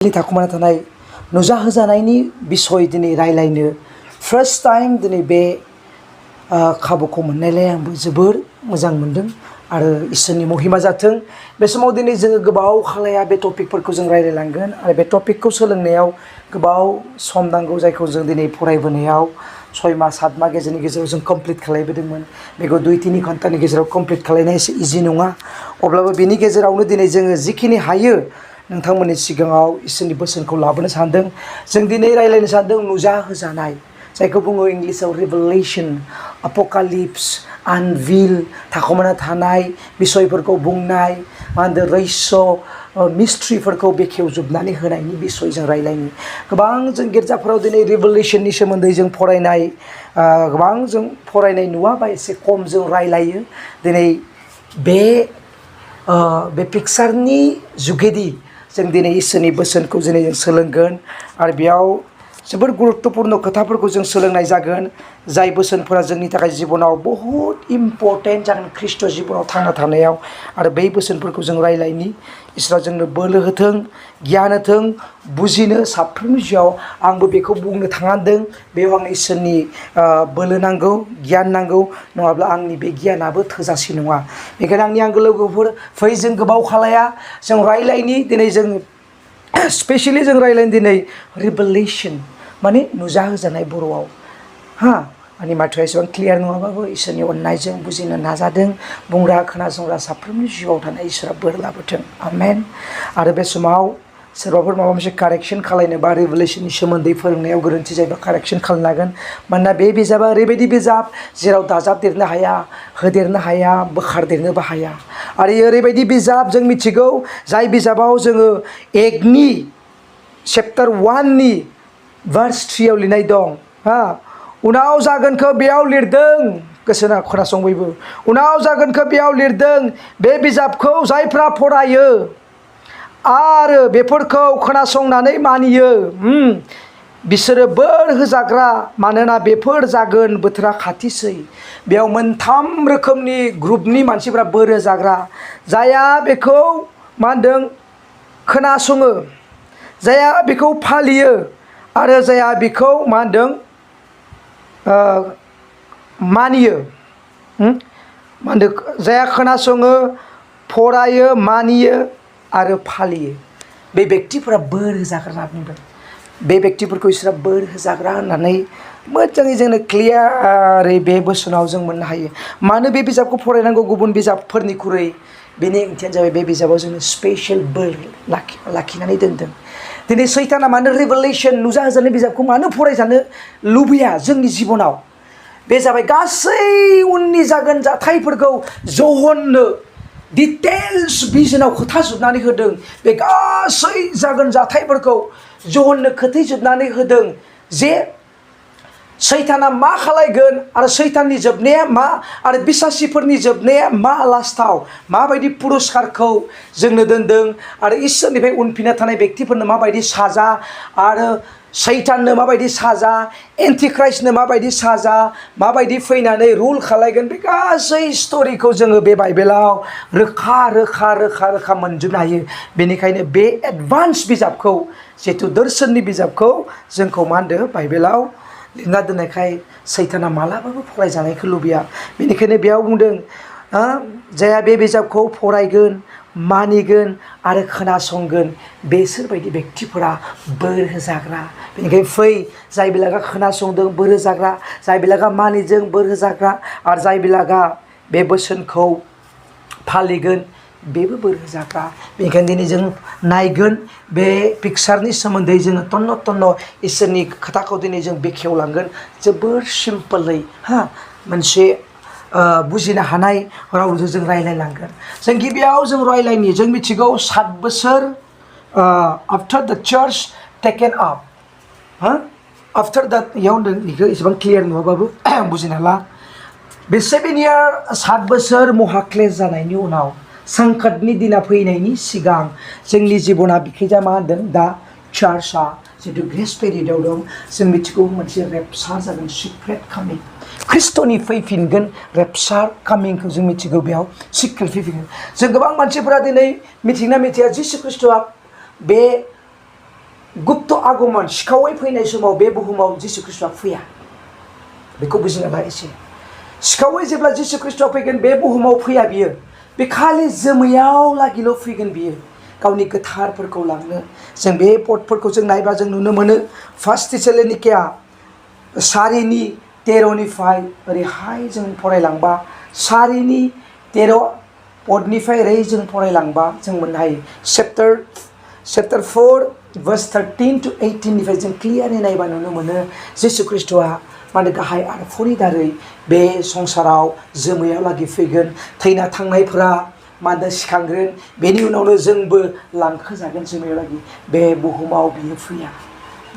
थाखुमाना थानाय नुजाहोजानायनि बिसय दिनै रायलायनो फार्स्ट टाइम दिनै बे खाबुखौ मोननायलाय आंबो जोबोर मोजां मोनदों आरो इसोरनि महिमा जाथों। बे समाव दिनै जोङो गोबाव खालाया बे टपिकफोरखौ जों रायलायलांगोन आरो बे टपिकखौ सोलोंनायाव गोबाव सम नांगौ, जायखौ जों दिनै फरायबोनायाव 6 मास 7 मास गेजेराव जों कमप्लिट खालायबोदोंमोन। बेखौ 2-3 घन्टानि गेजेराव कमप्लिट खालायनाया एसे इजि नङा, अब्लाबो बेनि गेजेरावनो दिनै जोङो जिखिनि हायो नोंथांमोननि सिगाङाव इसोरनि बोसोनखौ लाबोनो सानदों। जों दिनै रायलायनो सानदों नुजाहोजानाय, जायखौ बुङो इंलिसाव रिभेलेशन, अपोकालिप्स, आनभिल, थाखुमाना थानाय बिसयफोरखौ बुंनाय, मा होनदों रहस्य मिस्ट्रिफोरखौ बेखेवजोबनानै होनायनि बिसय जों रायलायनि। गोबां जों गिर्जाफोराव दिनै रिभेलेशननि सोमोन्दै जों फरायनाय, गोबां जों फरायनाय नुवाबा एसे खम जों रायलायो। दिनै बे पिक्सारनि जुगेदि जों दिनै इसोरनि बोसोनखौ दिनै जों सोलोंगोन आरो बेयाव जोबोर गुरुत्तपुर्ण खोथाफोरखौ जों सोलोंनाय जागोन, जाय बोसोनफोरा जोंनि थाखाय जिबनाव बहुद इम्परटेन्ट जागोन ख्रिस्ट जिबनाव थांना थानायाव। आरो बै बोसोनफोरखौ जों रायलायनि। इसोरा जोंनो बोलो होथों, गियान होथों, बुजिनो साफ्रोमनि जिउआव। आंबो बेखौ बुंनो थांदों, बेयाव आंनो इसोरनि बोलो नांगौ, गियान नांगौ, नङाब्ला आंनि बे गियानाबो थोजासे नङा। बेखायनो आंनि आंगो लोगोफोर फै, जों गोबाव खालाया, जों रायलायनि। दिनै जों स्पेसियेलि जों रायलायनि दिनै रिभेलेशन, माने नुजाहोजानाय बर'आव। आंनि माथोआ एसेबां क्लियार नङाबाबो इसोरनि अननायजों बुजिनो नाजादों। बुंग्रा खोनासंग्रा साफ्रोमनि जिउआव थानाय इसोरा बोर लाबोथों, आमेन। आरो बे समाव सोरबाफोर माबा मोनसे कारेक्सन खालायनोबा रिभेलेशननि सोमोन्दै फोरोंनायाव गोरोन्थि जायोबा कारेक्सन खालामनो हागोन। मानोना बे बिजाबा ओरैबायदि बिजाब जेराव दाजाबदेरनो हाया, होदेरनो हाया, बोखारदेरनोबो हाया। आरो ओरैबायदि बिजाब जों मिथिगौ, जाय बिजाबाव जोङो एकनि चेप्टार 1नि भार्स 3आव लिरनाय दं, उनाव जागोनखौ बेयाव लिरदों। गोसोना खोनासं बयबो, उनाव जागोनखौ बेयाव लिरदों। बे बिजाबखौ जायफ्रा फरायो आरो बेफोरखौ खोनासंनानै मानियो, बिसोरो बोर होजाग्रा, मानोना बेफोर जागोन। बोथोरा खाथिसै। बेयाव मोनथाम रोखोमनि ग्रुपनि मानसिफ्रा बोर होजाग्रा, जायहा बेखौ मा होनदों खोनासङो, जायहा बेखौ फालियो, आरो जायहा बेखौ मा होनदों मानियो। मा होनदों, जायहा खोनासङो, फरायो, मानियो आरो फालियो, बे बेक्तिफोरा बोर होजाग्रा होनना बुंदों। बे बेक्तिफोरखौ इसोरा बोर होजाग्रा होननानै मोजाङै जोंनो क्लियारै बे बोसोनाव जों मोननो हायो। मानो बे बिजाबखौ फरायनांगौ गुबुन बिजाबफोरनिख्रुइ? बेनि ओंथियानो जाबाय बे बिजाबाव जोंनो स्पेसियेल बोर लाखिनानै दोनदों। दिनै सैताना मानो रिभेलेशन, नुजाहोजानाय बिजाबखौ मानो फरायजानो लुबैया जोंनि जिबनाव? बे जाबाय गासै उननि जागोन जाथायफोरखौ जहन्नो डिटेल्स भिजनाव खोथाजोबनानै होदों। बे गासै जागोन जाथायफोरखौ जहन्नो खोथाजोबनानै होदों, जे सैताना मा खालायगोन आरो सैताननि जोबनाया मा, आरो बिसासिफोरनि जोबनाया मा, लास्टाव माबायदि पुरस्कारखौ जोंनो दोनदों, आरो इसोरनिफ्राय उनफिनना थानाय बेक्तिफोरनो माबायदि साजा, आरो सैताननो माबायदि साजा, एन्टिख्राइस्टनो माबायदि साजा, माबायदि फैनानै रुल खालायगोन। बे गासै स्ट'रिखौ जोङो बे बाइबेलाव रोखा मोनजोबनो हायो। बेनिखायनो बे एडभान्स बिजाबखौ, जिथु दर्शननि बिजाबखौ जोंखौ मा होनदों बाइबेलाव लिरना दोननायखाय सैताना मालाबाबो फरायजानायखौ लुबैया। बेनिखायनो बेयाव बुंदों, जायहा बे बिजाबखौ फरायगोन, मानिगोन आरो खोनासंगोन, बेसोरबायदि बेक्तिफोरा बोर होजाग्रा। बेनिखायनो फै, जाय बेलागा खोनासंदों बोर होजाग्रा, जाय बेलागा मानिदों बोर होजाग्रा, आरो जाय बेलागा बे बोसोनखौ फालिगोन बेबो बोर होजाग्रा। बेनिखायनो दिनै जों नायगोन बे पिक्सारनि सोमोन्दै जोङो तन्न इसोरनि खोथाखौ दिनै जों बेखेवलांगोन जोबोर सिम्पोलै, मोनसे बुजिनो हानाय रावजों जों रायलायलांगोन। जों गिबियाव जों रायलायनि, जों मिथिगौ 7 बोसोर after the church taken up, after that, इयाव होनदों, बेखौ एसेबां क्लियार नङाबाबो बुजिनो हाला। बे 7 इयार 7 बोसोर महाक्लेश जानायनि उनाव, संकटनि दिना फैनायनि सिगां जोंनि जिबना बिखैजा मा होनदों, दा चार्चआ जितु ग्रेस पेरियडआव दं। जों मिथिगौ मोनसे रेपसार जागोन, सिक्रेट कामिं, ख्रिस्ट'नि फैफिनगोन। रेपसार कामिंखौ जों मिथिगौ, बेयाव सिक्रेट फैफिनगोन। जों गोबां मानसिफोरा दिनै मिथिना मिथिया जिसु ख्रिस्ट'आ बे गुप्त आगमन सिखावै फैनाय समाव बे बुहुमाव जिसु ख्रिस्टआ फैया बेखौ बुजिना ला एसे सिखावै जेब्ला जिसु ख्रिस्टआ फैगोन बे बुहुमाव फैया बियो बे खालि जोमैयाव लागिल' फैगोन बियो गावनि गोथारफोरखौ लांनो जों बे पदफोरखौ जों नायबा जों नुनो मोनो फार्स्ट थेसलोनिकेया 4:13 ओरैहाय जों फरायलांबा 4:13 पदनिफ्राय ओरै जों फरायलांबा जों मोननो हायो चैप्टार 4 verse 13 to 18 निफ्राय जों क्लियारै नायबा नुनो मोनो जिसु ख्रिस्टआ माने गाहाय आरफनि दारै बे संसाराव जोमैयाव लागि फैगोन थैना थांनायफोरा मानो सिखांगोन बेनि उनावनो जोंबो लांखोजागोन जोमैयाव लागि बे बुहुमाव बियो फैया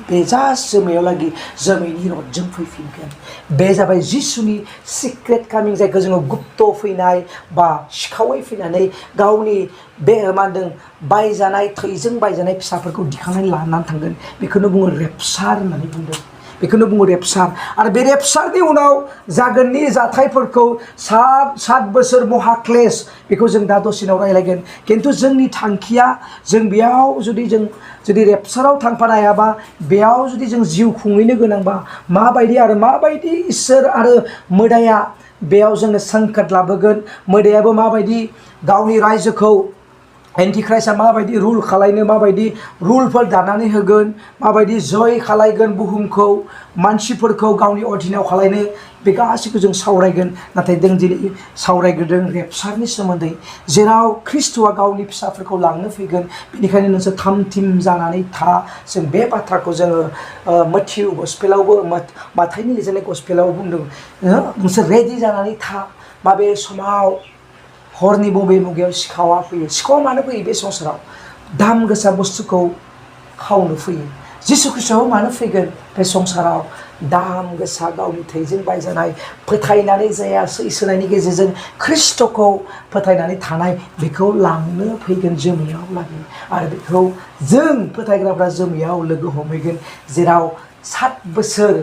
बे जास्ट जोमैयाव लागि जोमैनि रडजों फैफिनगोन बे जाबाय जिसुनि सिक्रेट कामिं जायखौ जोङो गुप्त फैनाय बा सिखावै फैनानै गावनि बे मा होनदों बायजानाय थैजों बायजानाय फिसाफोरखौ दिखांनानै लानानै थांगोन बेखौनो बुङो रेपसार होननानै बुंदों बेखौनो बुङो रेपसार आरो बे रेपसारनि उनाव जागोननि जाथायफोरखौ 7 बोसोर महाक्लेश बेखौ जों दा दसेनाव रायलायगोन खिन्थु जोंनि थांखिया जों बेयाव जुदि रेपसाराव थांफानो हायाबा बेयाव जुदि जों जिउ खुंहैनो गोनांबा माबायदि इसोर आरो मोदाया बेयाव जोंनो संकट लाबोगोन मोदायाबो माबायदि गावनि रायजोखौ एन्टिख्राइस्टआ माबायदि रुल खालायनो माबायदि रुलफोर दानानै होगोन माबायदि जय खालायगोन बुहुमखौ मानसिफोरखौ गावनि अधीनाव खालायनो बे गासैखौ जों सावरायगोन नाथाय जों दिनै सावरायग्रोदों रेपसारनि सोमोन्दै जेराव ख्रिस्ट'आ गावनि फिसाफोरखौ लांनो फैगोन बेनिखायनो नोंसोर थामथिम जानानै था जों बे बाथ्राखौ जोङो मथिउ गसपेलावबो माथाइनि लिरजानाय गसपेलाव बुंदों नोंसोर रेडि जानानै था माबे समाव हरनि बबे मुगायाव सिखावा फैयो सिखावा मानो फैयो बे संसाराव दाम गोसा बुस्थुखौ खावनो फैयो जिसु ख्रिस्टआबो मानो फैगोन बे संसाराव दाम गोसा गावनि थैजों बायजानाय फोथायनानै जाया इसोरनि गेजेरजों ख्रिस्ट'खौ फोथायनानै थानाय बेखौ लांनो फैगोन जोमैयाव लागि आरो बेखौ जों फोथायग्राफ्रा जोमैयाव लोगो हमहैगोन जेराव 7 बोसोर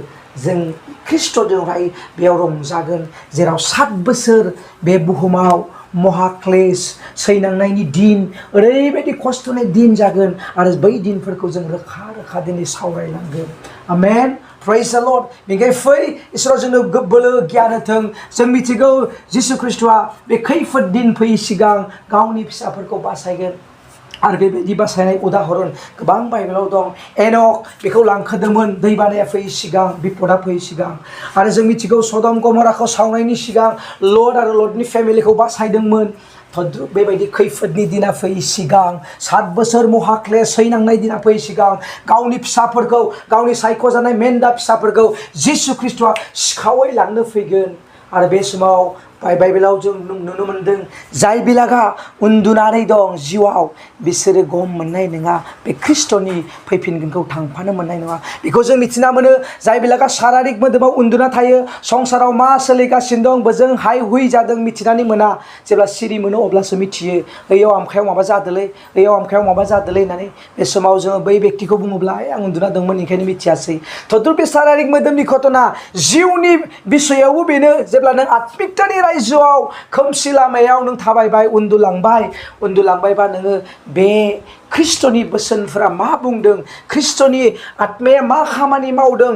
जों ख्रिस्ट'जोंहाय बेयाव रंजागोन जेराव 7 बोसोर बे बुहुमाव महाक्लेश सैनांनायनि दिन ओरैबायदि खस्थ'नि दिन जागोन आरो बै दिनफोरखौ जों रोखा दिनै सावरायलांगोन आमेन प्रेज द लर्ड बेनिखायनो फै इसोरा जोंनो बोलो गियान होथों जों मिथिगौ जिसु ख्रिस्ट'आ बे खैफोद दिन फैयै सिगां गावनि फिसाफोरखौ बासायगोन आरो बेबायदि बासायनाय उदाहरन गोबां बाइबेलाव दं एनक बेखौ लांखोदोंमोन दैबानाया फैयै सिगां बिपदा फैयै सिगां आरो जों मिथिगौ सदम गमराखौ सावनायनि सिगां लर्ड आरो लर्डनि फेमिलिखौ बासायदोंमोन बेबायदि खैफोदनि दिना फैयै सिगां 7 बोसोर महाक्लेश सैनांनाय दिना फैयै सिगां गावनि फिसाफोरखौ गावनि सायख'जानाय मेन्दा फिसाफोरखौ जिसु ख्रिस्ट'आ सिखावै लांनो फैगोन आरो बे समाव बाइबेलाव जों नुनो मोनदों जाय बिलागा उन्दुनानै दं जिउआव बिसोरो गम मोननाय नङा बे ख्रिस्ट'नि फैफिनगोनखौ थांफानो मोननाय नङा बेखौ जों मिथिना मोनो जाय बिलागा शारारिक मोदोमाव उन्दुना थायो संसाराव मा सोलिगासिनो दं बोजों हाय हुइ जादों मिथिनानै मोना जेब्ला सिरि मोनो अब्लासो मिथियो ओइयाव आमखायाव माबा जादोलै ओइयाव आमखायाव माबा जादोलै होननानै बे समाव जोङो बै व्यक्तिखौ बुङोब्ला आं उन्दुना दंमोन ओंखायनो मिथियासै थद्र बे शारारिक मोदोमनि घटना जिउनि बिसयावबो बेनो जेब्ला नों आत्मिकतानि रायजोआव खोमसि लामायाव नों थाबायबाय उन्दुलांबायबा नोङो बे ख्रिस्ट'नि बोसोनफोरा मा बुंदों ख्रिस्ट'नि आत्माया मा खामानि मावदों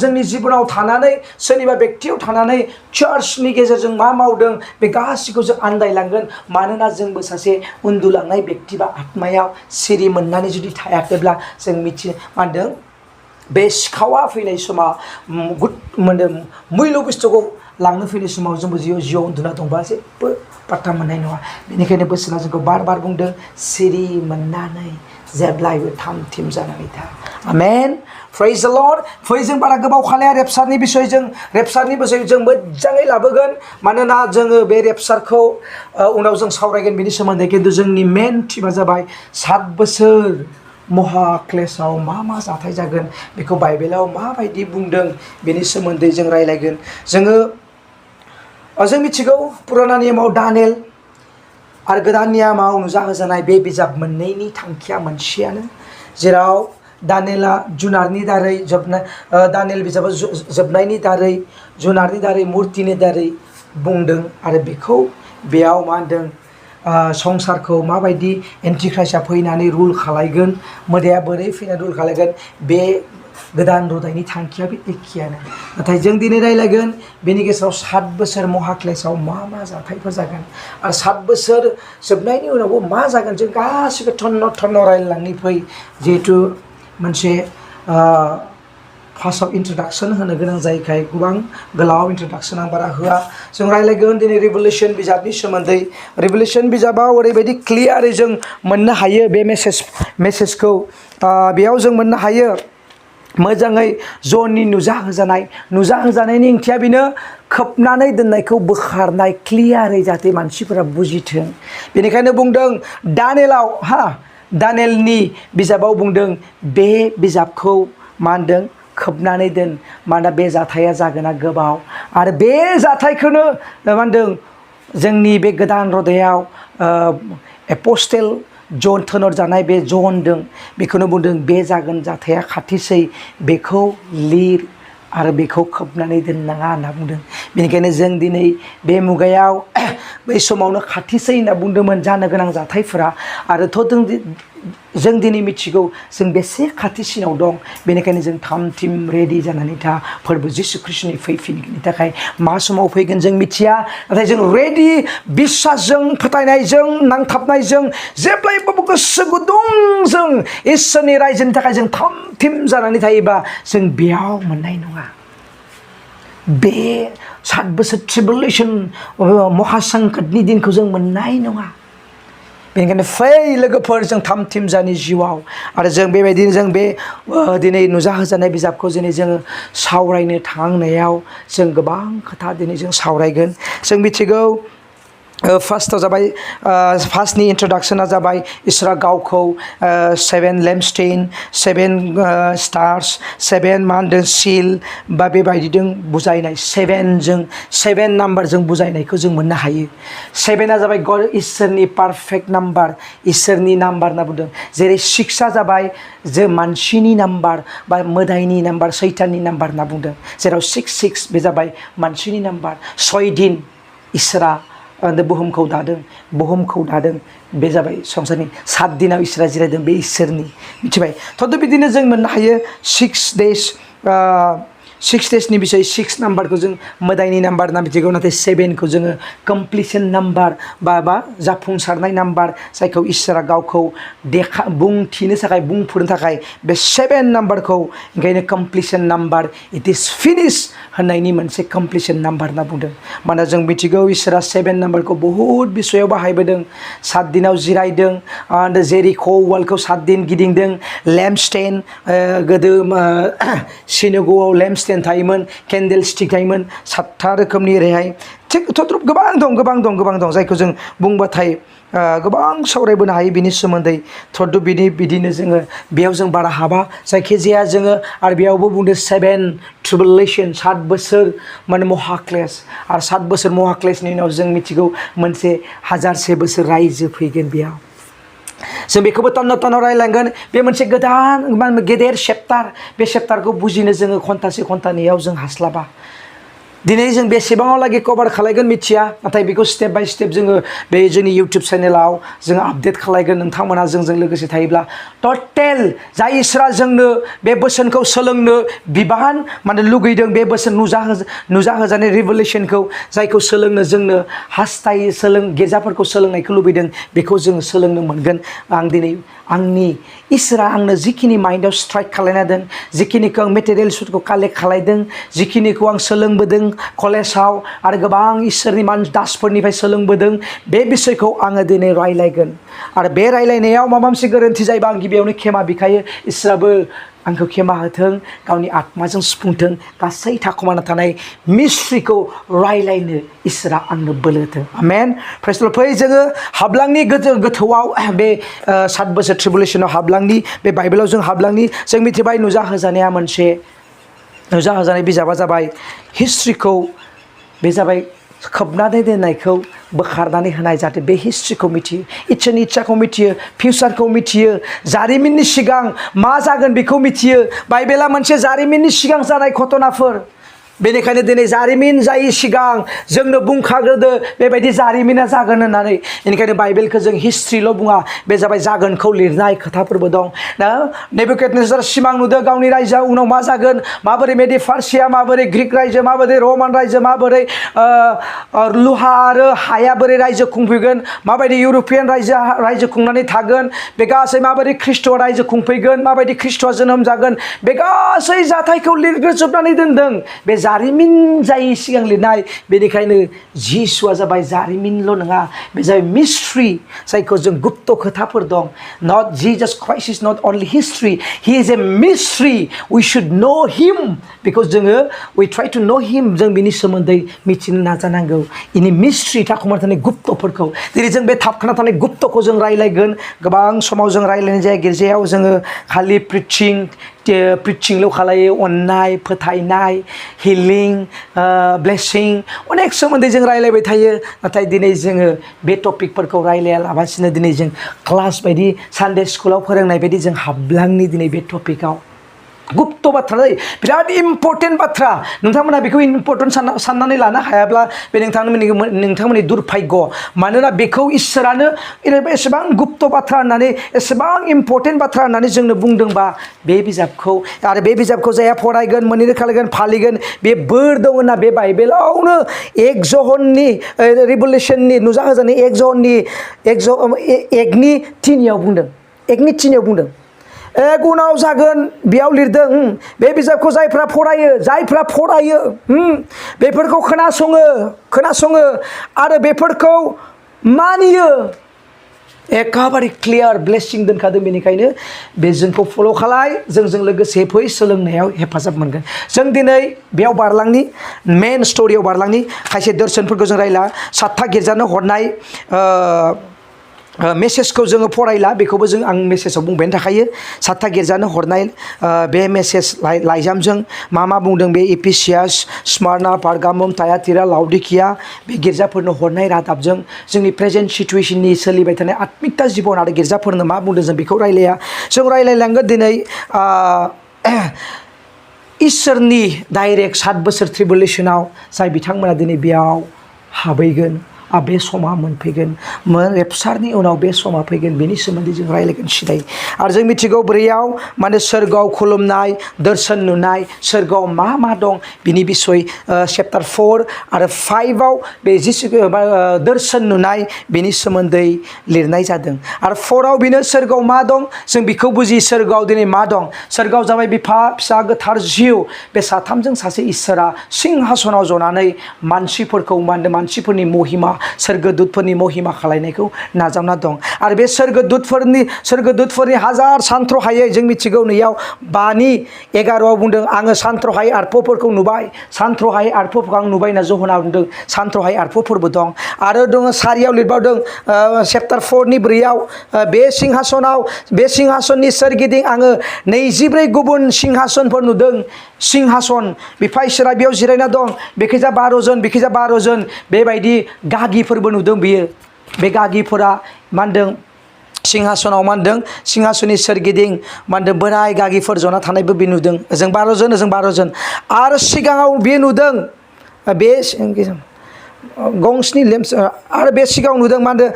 जोंनि जिबनाव थानानै सोरनिबा व्यक्तियाव थानानै चार्चनि गेजेरजों मा मावदों बे गासैखौ जों आन्दायलांगोन मानोना जोंबो सासे उन्दुलांनाय व्यक्ति बा आत्मायाव सिरि मोननानै जुदि थायाखैब्ला जों मा होनदों बे सिखावा फैनाय समाव मैल' बुस्थुखौ लांनो फैनाय समाव जोंबो जिउआव उन्दुना दंबा जेबो पात्ता मोननाय नङा बेनिखायनो बोसोना जोंखौ बार बुंदों सिरि मोननानै जेब्लायबो थामथिम जानानै था आमेन प्रेज द लर्ड फै जों बारा गोबाव खालाया रेपसारनि बिसय जों मोजाङै लाबोगोन मानोना जोङो बे रेपसारखौ उनाव जों सावरायगोन बेनि सोमोन्दै खिन्थु जोंनि मेन थिमा जाबाय 7 बोसोर महाक्लेशआव मा जाथाय जागोन बेखौ बाइबेलाव माबायदि बुंदों बेनि सोमोन्दै जों रायलायगोन जों मिथिगौ पुराना नियमाव दानियेल आरो गोदान नियमाव नुजाहोजानाय बे बिजाब मोननैनि थांखिया मोनसेयानो जेराव दानियेला जुनारनि दारै दानियेल बिजाबा जोबनायनि दारै जुनारनि दारै मुर्तिनि दारै बुंदों आरो बेखौ बेयाव मा होनदों संसारखौ माबायदि एन्टिख्राइस्टआ फैनानै रुल खालायगोन मोदाया बोरै फैनानै रुल खालायगोन बे गोदान रुदायनि थांखियाबो एखेयानो नाथाय जों दिनै रायलायगोन बेनि गेजेराव 7 बोसोर महाक्लेशआव मा जाथायफोर जागोन आरो 7 बोसोर जोबनायनि उनावबो मा जागोन जों गासिबो थन्न रायलायलांनि फै जिहेथु मोनसे फार्स्टआव इन्ट्रडाक्सन होनो गोनां जायैखाय गोबां गोलाव इन्ट्रडाक्सन आं बारा होआ जों रायलायगोन दिनै रिभेलेशन बिजाबनि सोमोन्दै रिभेलेशन बिजाबाव ओरैबायदि क्लियारै जों मोननो हायो बे मेसेजखौ बेयाव जों मोननो हायो मोजाङै जननि नुजाहोजानायनि ओंथिया बेनो खोबनानै दोननायखौ बोखारनाय क्लियारै जाहाथे मानसिफोरा बुजिथों बेनिखायनो बुंदों दानियेलनि बिजाबाव बुंदों बे बिजाबखौ मा होनदों खोबनानै दोन मानोना बे जाथाया जागोना गोबाव आरो बे जाथायखौनो मा होनदों जोंनि बे गोदान रदायाव एपस्टेल जन थोनहर जानाय बे जन दं बेखौनो बुंदों बे जागोन जाथाया खाथिसै बेखौ लिर आरो बेखौ खोबनानै दोननाङा होनना बुंदों बेनिखायनो जों दिनै बे मुगायाव बै समावनो खाथिसै होनना बुंदोंमोन जानो गोनां जाथायफोरा आरोथ' जों दिनै मिथिगौ जों बेसे खाथिसिनाव दं बेनिखायनो जों थाम रेडि जानानै था फोरबो जिसु ख्रिस्टनि फैफिननायनि थाखाय मा समाव फैगोन जों मिथिया नाथाय जों रेडि बिश्वासजों फोथायनायजों नांथाबनायजों जेब्लायबो गोसो गुदुंजों इसोरनि रायजोनि थाखाय जों थाम जानानै थायोबा जों बेयाव मोननाय नङा बे 7 बोसोर ट्रिबुलेशन महासंकटनि दिनखौ जों मोननाय नङा बेनिखायनो फै लोगोफोर जों थाम जानि जिउआव आरो जों बेबायदिनो जों बे दिनै नुजाहोजानाय बिजाबखौ दिनै जोङो सावरायनो थांनायाव जों गोबां खोथा दिनै जों सावरायगोन जों मिथिगौ फार्स्टआव जाबाय फार्स्टनि इन्ट्रडाक्शना जाबाय इसोरा गावखौ 7 लेम्पस्टेन 7 स्टार्स 7 मा होनदों सिल बा बेबायदिजों बुजायनाय 7 नाम्बारजों बुजायनायखौ जों मोननो हायो 7आ जाबाय गड इसोरनि पारफेक्ट नाम्बार इसोरनि नाम्बार होनना बुंदों जेरै 6आ जाबाय जे मानसिनि नाम्बार बा मोदायनि नाम्बार सैताननि नाम्बार होनना बुंदों जेराव 6 बे जाबाय मानसिनि नाम्बार 6 दिन इसोरा बुहुमखौ दादों बे जाबाय संसारनि 7 दिनाव इसोरा जिरायदों बे इसोरनि मिथिबाय थ' बिदिनो जों मोननो हायो 6 डेजनि बिसय 6 नाम्बारखौ जों मोदायनि नाम्बार होनना मिथिगौ नाथाय 7खौ जोङो कमप्लिसन नाम्बार बा जाफुंसारनाय नाम्बार जायखौ इसोरा गावखौ बुंफोरनो थाखाय बे 7 नाम्बारखौ ओंखायनो कमप्लिसन नाम्बार इट इज फिनिश होननायनि मोनसे कमप्लिसन नाम्बार होनना बुंदों मानोना जों मिथिगौ इसोरा 7 नाम्बारखौ बहुद बिसयाव बाहायबोदों 7 दिनाव जिरायदों जेरिख' वालखौ 7 दिन गिदिंदों लेम्पस्टेन गोदो सिनग'आव लेम्पस्टेन थायोमोन केन्डेल स्टिक थायोमोन 7था रोखोमनि रेहाय थिग गोबां दं जायखौ जों बुंबाथाय गोबां सावरायबोनो हायो बिनि सोमोन्दै बिदिनो जोङो बेयाव जों बारा हाबा जायखिजाया जोङो आरो बेयावबो बुंदों 7 ट्रिबुलेशन 7 बोसोर माने महाक्लेश आरो 7 बोसोर महाक्लेशनि उनाव जों मिथिगौ मोनसे 1000 बोसोर रायजो फैगोन बेयाव जों बेखौबो तन्न रायलांगोन बे मोनसे गोदान गेदेर चेप्टार बे चेप्टारखौ बुजिनो जोङो घन्टानैयाव जों हास्लाबा दिनै जों बेसेबाङावलागै कभार खालायगोन मिथिया नाथाय बेखौ स्टेप बाय स्टेप जोङो बे जोंनि इउटुब चेनेलाव जोङो आपडेट खालायगोन नोंथांमोना जोंजों लोगोसे थायोब्ला टटेल जाय इसोरा जोंनो बे बोसोनखौ सोलोंनो बिबान माने लुगैदों बे बोसोन नुजाहोजानाय रिभेलेशनखौ जायखौ सोलोंनो जोंनो हास्थायो गेजाफोरखौ सोलोंनायखौ लुबैदों बेखौ जोङो सोलोंनो मोनगोन आं दिनै आंनि इसोरा आंनो जिखिनि माइन्डआव स्ट्राइक खालायना दों जिखिनिखौ आं मेटेरियेल्सफोरखौ कालेक्ट खालायदों जिखिनिखौ आं सोलोंबोदों कलेजाव आरो गोबां इसोरनि दासफोरनिफ्राय सोलोंबोदों बे बिसयखौ आङो दिनै रायलायगोन आरो बे रायलायनायाव माबा मोनसे गोरोन्थि जायोबा आं गिबियावनो खेमा बिखायो इसोराबो आंखौ खेमा होथों गावनि आत्माजों सुफुंथों गासै थाखुमाना थानाय मिस्ट्रिखौ रायलायनो इसोरा आंनो बोलो होथों आमेन प्रेज द लर्ड फै जोङो हाबलांनि गोथौआव बे 7 बोसोर ट्रिबुलेशनाव हाबलांनि बे बाइबेलाव जों हाबलांनि जों मिथिबाय नुजाहोजानाय बिजाबा जाबाय हिस्ट्रिखौ बे जाबाय खोबनानै दोननायखौ बोखारनानै होनाय जाहाथे बे हिस्ट्रिखौ मिथियो इसोरनि इच्छाखौ मिथियो फिउचारखौ मिथियो जारिमिननि सिगां मा जागोन बेखौ मिथियो बाइबेला मोनसे जारिमिननि सिगां जानाय घटनाफोर बेनिखायनो दिनै जारिमिन जायै सिगां जोंनो बुंखाग्रोदो बेबायदि जारिमिना जागोन होननानै। बेनिखायनो बाइबेलखौ जों हिस्ट्रिल' बुङा, बे जाबाय जागोनखौ लिरनाय खोथाफोरबो दं ना। नेबुकेडनेजार सिमां नुदों गावनि रायजोआ उनाव मा जागोन, माबोरै मेडि फार्सिया, माबोरै ग्रिक रायजो, माबोरै रमान रायजो, माबोरै लुहा आरो हाया बोरै रायजो खुंफैगोन, माबायदि इउर'पियान रायजो खुंनानै थागोन, बे गासै माबायदि ख्रिस्ट'आ रायजो खुंफैगोन, माबायदि ख्रिस्ट'आ जोनोम जागोन, बे गासै जाथायखौ लिरग्रोजोबनानै दोनदों। बे जारिमिन जायै सिगां लिरनाय। बेनिखायनो जिसुआ जाबाय जारिमिनल' नङा, बे जाबाय मिस्ट्रि, जायखौ जों गुप्त खोथाफोर दं। नट जिजास Christ is not only history, he is a मिस्ट्रि। We should know him, because जोङो we try to know him, जों बिनि सोमोन्दै मिथिनो नाजानांगौ। इनि मिस्ट्रि थाखुमाना थानाय गुप्तफोरखौ, जेरै जों बे थाबथाना थानाय गुप्तखौ जों रायलायगोन। गोबां समाव जों रायलायनाय जाया, गिर्जायाव जोङो खालि प्रिचिंल' खालायो, अननाय, फोथायनाय, हिलिं, ब्लेसिं, अनेक सोमोन्दै जों रायलायबाय थायो। नाथाय दिनै जोङो बे टपिकफोरखौ रायलायालाबासिनो दिनै जों क्लास बायदि सानडे स्कुलाव फोरोंनाय बायदि जों हाबलांनि दिनै बे टपिकआव। गुप्त बाथ्रा, बिराद इम्परटेन्ट बाथ्रा। नोंथांमोना बेखौ इम्परटेन्ट साननानै लानो हायाब्ला बे नोंथांमोननि दुर्भाग्य। मानोना बेखौ इसोरानो एसेबां गुप्त बाथ्रा होननानै, एसेबां इम्परटेन्ट बाथ्रा होननानै जोंनो बुंदोंबा, बे बिजाबखौ आरो बे बिजाबखौ जायहा फरायगोन, मोनैनो खालामगोन, फालिगोन, बे बोर दं होनना बे बाइबेलावनो एक जहननि रिभलिउसननि नुजाहोजानाय एकनि थिनियाव बुंदों, एकनि थिनियाव बुंदों। एक उनाव जागोन बेयाव लिरदों। बे बिजाबखौ जायफ्रा फरायो बेफोरखौ खोनासङो आरो बेफोरखौ मानियो, एखेबारे क्लियार ब्लेसिं दोनखादों। बेनिखायनो बे जोंखौ फल' खालाय, जोंजों लोगोसे फै, सोलोंनायाव हेफाजाब मोनगोन। जों दिनै बेयाव बारलांनि, मेन स्ट'रियाव बारलांनि। खायसे दर्शनफोरखौ जों रायला, 7था गिर्जानो हरनाय मेसेजखौ जोङो फरायला, बेखौबो आं मेसेजाव बुंबायानो थाखायो। 7था गिर्जानो हरनाय बे मेसेज लाइजामजों मा बुंदों, बे एफिसियास, स्मारना, पारगामुम, थायातिरा, लाउदिकिया, बे गिर्जाफोरनो हरनाय रादाबजों जोंनि प्रेजेन्ट सिटुएसननि सोलिबाय थानाय आत्मिकता जिबन आरो गिर्जाफोरनो मा बुंदों, जों बेखौ रायलाया। जों रायलायलांगोन दिनै इसोरनि डाइरेक्ट 7 बोसोर ट्रिबुलेसनाव जाय बिथांमोना दिनै बेयाव हाबहैगोन, बे समा मोनफैगोन, रेपसारनि उनाव बे समा फैगोन, बेनि सोमोन्दै जों रायलायगोन सिदाय। आरो जों मिथिगौ 4आव माने सोरगोआव खुलुमनाय, दर्शन नुनाय, सोरगोआव मा दं बिनि बिसय चेप्टार 4 आरो 5आव बे दर्शन नुनाय बेनि सोमोन्दै लिरनाय जादों। आरो 4आव बेनो सोरगोआव मा दं, जों बेखौ बुजियो। सोरगोआव दिनै मा दं? सोरगोआव जाबाय बिफा, फिसा, गोथार जिउ, बे साथामजों सासे इसोरा सिंहासनाव जनानै मानसिफोरनि महिमा, सोरगोदूतफोरनि महिमा खालायनायखौ नाजावना दं। आरो बे सोरगोदूतफोरनि हाजार सानथ्र'हायै, जों मिथिगौ नैयाव 5:11 बुंदों, आङो सानथ्र'हायै आर्फफोरखौ नुबाय, सानथ्र'हायै आर्फफोरखौ आं नुबाय होनना जहना बुंदों। सानथ्र'हायै आर्फफोरबो दं। आरो दङ 4आव लिरबावदों, चेप्टार 4नि 4आव, बे सिंहासननि सोरगिदिं आङो 24 गुबुन सिंहासनफोर नुदों। सिंहासन, बिफा इसोरा बेयाव जिरायना दं, बेखैजा 12 जन, बेखैजा 12 जन, बेबायदि गागिफोरबो नुदों बियो। बे गागिफोरा मा होनदों, सिंहासनाव मा होनदों, सिंहासननि सोरगिदिं मा होनदों, बोराय गागिफोर जना थानायबो बे नुदों। ओजों 12 जन, ओजों 12 जन। आरो सिगाङाव बे नुदों, बे गंस्नि लेम्स, आरो बे सिगाङाव नुदों मा होनदों,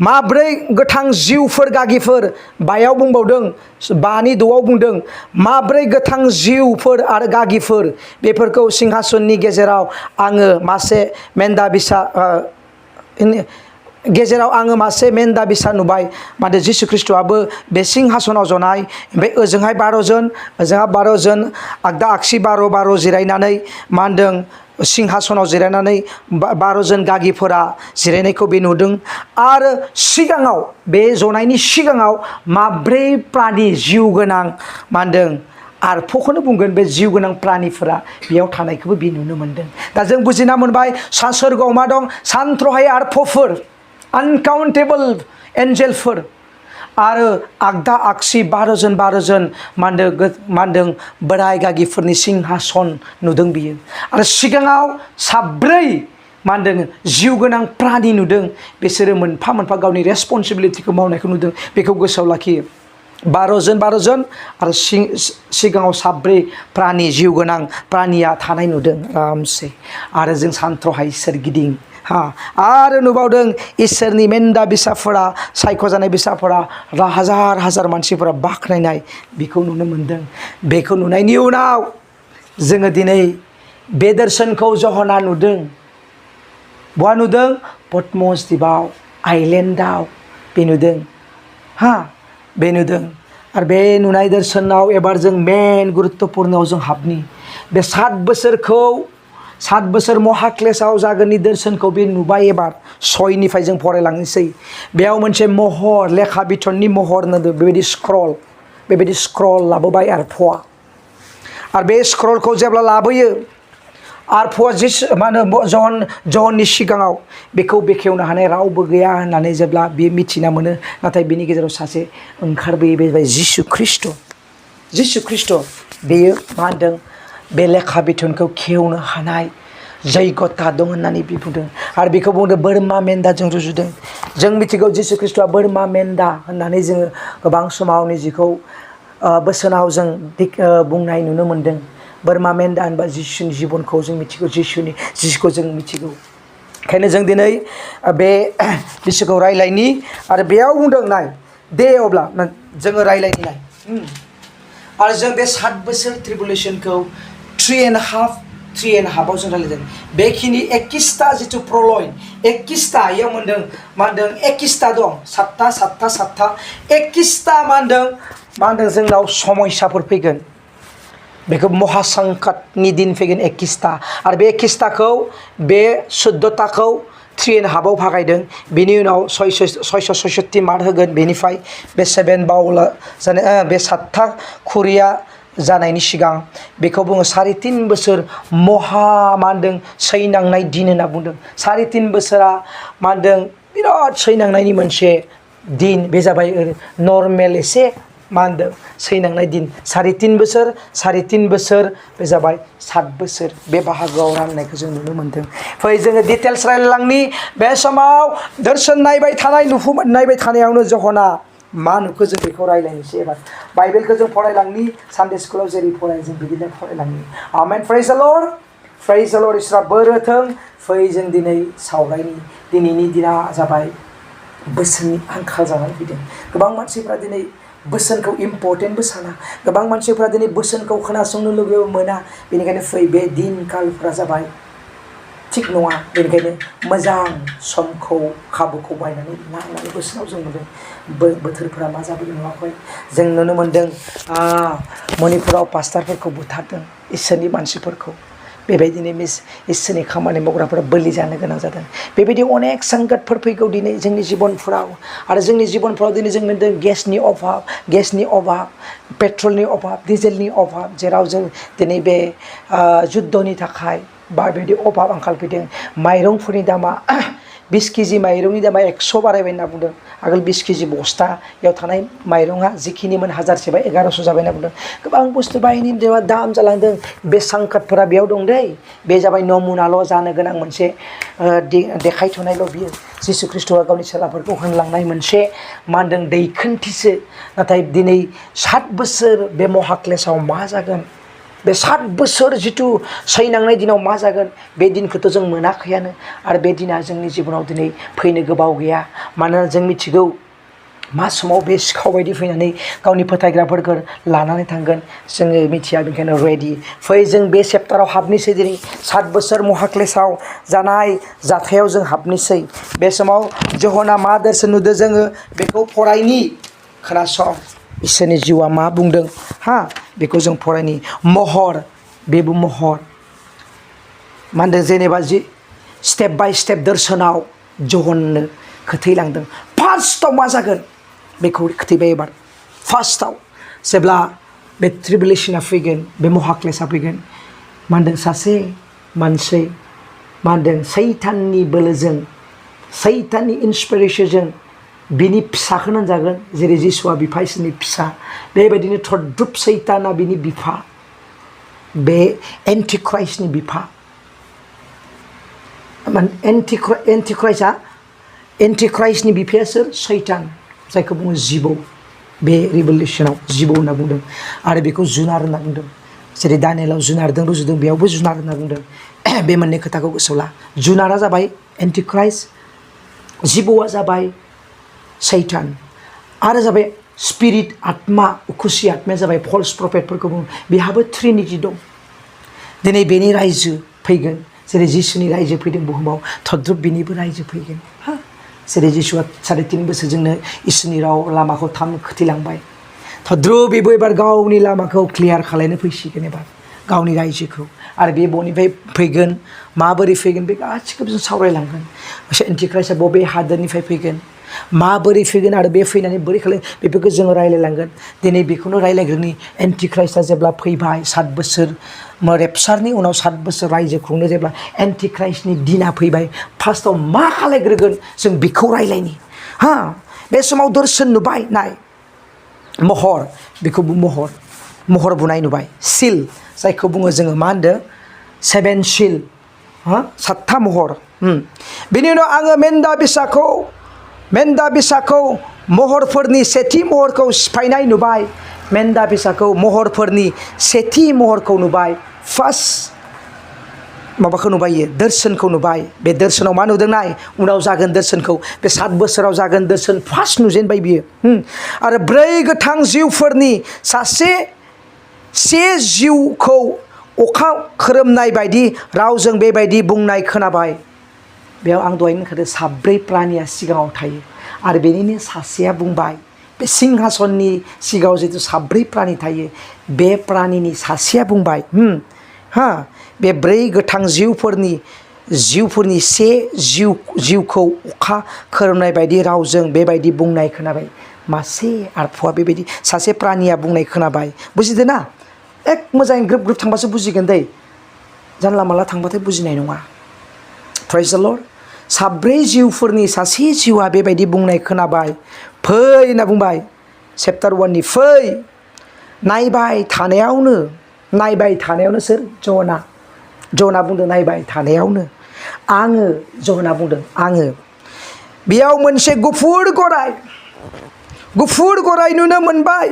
4 गोथां जिउफोर, गागिफोर। बायाव बुंबावदों, 5नि 2आव बुंदों, 4 गोथां जिउफोर आरो गागिफोर, बेफोरखौ सिंहासननि गेजेराव आङो मासे मेन्दा बिसा नुबाय। माने जिसु ख्रिस्ट'आबो बे सिंहासनाव जनाय, ओमफ्राय ओजोंहाय 12 जन, ओजोंहा 12 जन, आगदा आगसि 12 जिरायनानै मा होनदों, सिंहासनाव जिरायनानै 12 जन गागिफोरा जिरायनायखौ बे नुदों। आरो सिगाङाव, बे जनायनि सिगाङाव 4 प्रानि जिउ गोनां मा होनदों, आर्फखौनो बुंगोन, बे जिउ गोनां प्रानिफोरा बेयाव थानायखौबो बे नुनो मोनदों। दा जों बुजिना मोनबाय, सोरगोआव मा दं, सानथ्र'हायै आर्फफोर, आनकाउन्टेबल एन्जेलफोर। आरो आगदा आगसि 12 जन मा होनदों, बोराय गागिफोरनि सिंहासन नुदों बियो। आरो सिगाङाव 4 मा होनदों, जिउ गोनां प्रानि नुदों। बिसोरो मोनफा मोनफा गावनि रेसपन्सिबिलिटिखौ मावनायखौ नुदों। बेखौ गोसोआव लाखियो। 12 जन आरो सिगाङाव 7 प्राणी जिउ गोनां प्राणिया थानाय नुदों आरामसे आरो जों सानथ्र'हायै सोरगिदिं आरो नुबावदों इसोरनि मेन्दा बिसाफोरा सायख'जानाय बिसाफोरा हाजार हाजार मानसिफोरा बाख्नायनाय बेखौ नुनो मोनदों। बेखौ नुनायनि उनाव जोङो दिनै बे दर्शनखौ जहना नुदों। बहा नुदों? पद्मस दिपआव आइलेण्डआव बे नुदों। बे नुदों आरो बे नुनाय दर्शनाव एबार जों मेन गुरुत्वपुर्णआव जों हाबनि बे 7 बोसोर महाक्लेशआव जागोननि दर्शनखौ बे नुबाय। एबार 6निफ्राय जों फरायलांनोसै। बेयाव मोनसे महर लेखा बिथननि महर नुदों। बेबायदि स्क्रल लाबोबाय आरो फवा आरो बे स्क्रलखौ जेब्ला लाबोयो आरो फवा जहननि सिगाङाव बेखौ बेखेवनो हानाय रावबो गैया होननानै जेब्ला बे मिथिना मोनो। नाथाय बिनि गेजेराव सासे ओंखारबोयो बे जिसु ख्रिस्ट बेयो मा होनदों? बे लेखा बिथनखौ खेवनो हानाय जैगता दं होननानै बे बुंदों आरो बेखौ बुंदों बोरमा मेन्दाजों रुजुदों। जों मिथिगौ जिसु ख्रिस्ट'आ बोरमा मेन्दा होननानै जोङो गोबां समाव निजिखौ बोसोनाव जों बुंनाय नुनो मोनदों। बोरमा मेन्दा होनबा जिसुनि जिबनखौ जों मिथिगौ, जिसुखौ जों मिथिगौ। ओंखायनो जों दिनै बे जिसुखौ रायलायनि आरो बेयाव बुंदों नाय दे अब्ला जोङो रायलायनि नाय आरो जों बे 7 बोसोर ट्रिबुलेसनखौ 3.5 जों रायलायदों। बेखिनि 21टा जिथु प्रलय 21टा इयाव मोनदों मा होनदों? 21टा दं 7टा 21टा मा होनदों जोंनाव समयसाफोर फैगोन। बेखौ महासंकटनि दिन फैगोन 21टा आरो बे 21टाखौ बे 14टाखौ 3.5 भागायदों। बेनि उनाव 666 मार्क होगोन। बेनिफ्राय बे 7 बाउल जानाय बे 7था खुरिया जानायनि सिगां बेखौ बुङो 3.5 बोसोर मा होनदों सैनांनाय दिन होनना बुंदों। 3.5 बोसोरा मा होनदों बिराद सैनांनायनि मोनसे दिन। बे जाबाय नर्मेल एसे मा होनदों सैनांनाय दिन। 3.5 बोसोर बे जाबाय 7 बोसोर। बे बाहागोआव राननायखौ जों नुनो मोनदों। फै जोङो डिटेल्स रायलायलांनि। बे समाव दर्शन नायबाय थानायावनो जहना मा नुखो जों बेखौ रायलायनोसै। एबार बाइबेलखौ जों फरायलांनि। सानडे स्कुलाव जेरै फरायो जों बिदिनो फरायलांनि। आमेन। प्रेज द लर्ड इसोरा बोर होथों। फै जों दिनै सावरायनि। दिनैनि दिना जाबाय बोसोननि आंखाल जानानै फैदों। गोबां मानसिफ्रा दिनै बोसोनखौ इम्पर्टेन्टबो साना। गोबां मानसिफ्रा दिनै बोसोनखौ खोनासंनो लुबैयो मोना। बेनिखायनो फै बे दिन कालफ्रा जाबाय थिग नङा। बेनिखायनो मोजां समखौ खाबुखौ बायनानै ला होननानै बोसोनाव जों नुदों। बोथोरफोरा मा जाबोदों नुवाखै? जों नुनो मोनदों मणिपुराव पास्टारफोरखौ बुथारदों इसोरनि मानसिफोरखौ। बेबायदिनो इसोरनि खामानि मावग्राफोरा बोलि जानो गोनां जादों। बेबायदि अनेक संकटफोर फैगौ दिनै जोंनि जिबनफोराव आरो जोंनि जिबनफोराव दिनै जों नुदों गेसनि अभाब, पेट्रलनि अभाब, डिजेलनि अभाब। जेराव जों दिनै बे जुद्धनि थाखाय बेबायदि अभाब आंखाल फैदों। माइरंफोरनि दामा 20 केजि माइरंनि दामा 100 बारायबाय होनना बुंदों। आगोल 20 केजि बस्थायाव थानाय माइरङा जिखिनिमोन 1000 बा 1100 जाबाय होनना बुंदों। गोबां बुस्थु बायनायनि दाम जालांदों। बे संकटफोरा बेयाव दं दै। बे जाबाय नमुनाल' जानो गोनां मोनसे देखायथ'नायल' बियो। जिसु ख्रिस्ट'आ गावनि सेलाफोरखौ होनलांनाय मोनसे मा होनदों दैखोनथिसो। नाथाय दिनै 7 बोसोर बे महाक्लेशआव मा जागोन? बे 7 बोसोर जिथु सैनांनाय दिनाव मा जागोन? बे दिनखौथ' जों मोनाखैयानो आरो बे दिना जोंनि जिबनाव दिनै फैनो गोबाव गैया। मानोना जों मिथिगौ मा समाव बे सिखाव बायदि फैनानै गावनि फोथायग्राफोरखौ लानानै थांगोन जोङो मिथिया। बेनिखायनो रेडि। फै जों बे चेप्टाराव हाबनोसै। दिनै 7 बोसोर महाक्लेशआव जानाय जाथायाव जों हाबनोसै। बे समाव जहना मा दर्शन नुदों जोङो बेखौ फरायनि। खोनासं इसोरनि जिउआ मा बुंदों बेखौ जों फरायनि। महर, बेबो महर मा होनदों जेनेबा स्टेप बाय स्टेप दर्शनाव जहननो खोथैलांदों। फार्स्टआव मा जागोन बेखौ खोथैबाय। एबार फार्स्टआव जेब्ला बे ट्रिबुलेसना फैगोन, बे महाक्लेशआ फैगोन, मा होनदों सासे मानसि मा होनदों सैताननि बोलोजों, सैताननि इन्सपिरेसनजों बिनि फिसाखौनो होनजागोन। जेरै जिसुआ बिफा इसोरनि फिसा, बेबायदिनो थद्रुब सैताना बिनि बिफा, बे एन्टिख्राइस्टनि बिफा। एन्टिख्राइस्टनि बिफाया सोर? सैतान, जायखौ बुङो जिबौ। बे रिभलिउसनाव जिबौ होनना बुंदों आरो बेखौ जुनार होनना बुंदों जेरै दानियेलाव जुनारजों रुजुदों बेयावबो जुनार होनना बुंदों बे मोननै खोथाखौ गोसोआव ला जुनारा जाबाय एन्टिक्राइस्ट जिबौआ जाबाय सैतान आरो जाबाय स्पिरिट आत्मा उखुसि आत्माया जाबाय फल्स प्रफेटफोरखौ बुङो बेहाबो ट्रिनिटि दं दिनै बेनि रायजो फैगोन जेरै जिसुनि रायजो फैदों बुहुमाव थद्रुब बिनिबो रायजो फैगोन जेरै जिसुआ 3.5 बोसोरजोंनो इसोरनि राव लामाखौ खोथेलांबाय थद्रुब बेबो एबार गावनि लामाखौ क्लियार खालायनो फैसिगोन एबार गावनि रायजोखौ आरो बे बनिफ्राय फैगोन माबोरै फैगोन बे गासिखौबो जों सावरायलांगोन एन्टिक्राइस्टआ बबे हादोरनिफ्राय फैगोन माबोरै फैगोन आरो बे फैनानै बोरै खालामो बेफोरखौ जोङो रायलायलांगोन दिनै बेखौनो रायलायग्रोनि एन्टिक्राइस्टआ जेब्ला फैबाय 7 बोसोर रेपसारनि उनाव 7 बोसोर रायजो खुंनो जेब्ला एन्टिक्राइस्टनि दिना फैबाय फार्स्टआव मा खालायग्रोगोन जों बेखौ रायलायनि बे समाव दर्शन नुबाय नाय महर बेखौबो महर बुनाय नुबाय सिल जायखौ बुङो जोङो मा होनदों 7 सिल 7था महर बेनि उनाव आङो मेन्दा बिसाखौ महरफोरनि सेथि महरखौ सिफायनाय नुबाय मेन्दा बिसाखौ महरफोरनि सेथि महरखौ नुबाय फार्स्ट माबाखौ नुबाय दर्शनखौ नुबाय बे दर्शनाव मा नुदों नाय उनाव जागोन दर्शनखौ बे 7 बोसोराव जागोन दर्शन फार्स्ट नुजेनबाय बियो आरो 4 गोथां जिउफोरनि से जिउखौ अखा खोरोमनाय बायदि रावजों बेबायदि बुंनाय खोनाबाय बेयाव आं दहायनो होनखादों 7 प्रानिया सिगाङाव थायो आरो बेनिनो सासेया बुंबाय बे सिंहासननि सिगाङाव जितु 7 प्रानि थायो बे प्रानिनि सासेया बुंबाय बे 4 गोथां जिउफोरनि से जिउखौ अखा खोरोमनाय बायदि रावजों बेबायदि बुंनाय खोनाबाय मासे आरफुआ बेबायदि सासे प्रानिया बुंनाय खोनाबाय बुजिदों ना एक मोजाङै ग्रोब थांबासो बुजिगोन दै जानला मानला थांबाथाय बुजिनाय नङा प्रेज द लर्ड 7 जिउफोरनि सासे जिउआ बेबायदि बुंनाय खोनाबाय फै होनना बुंबाय चेप्टार 1नि फै नायबाय थानायावनो सोर जना बुंदों नायबाय थानायावनो जना बुंदों आङो बेयाव मोनसे गुफुर गराय नुनो मोनबाय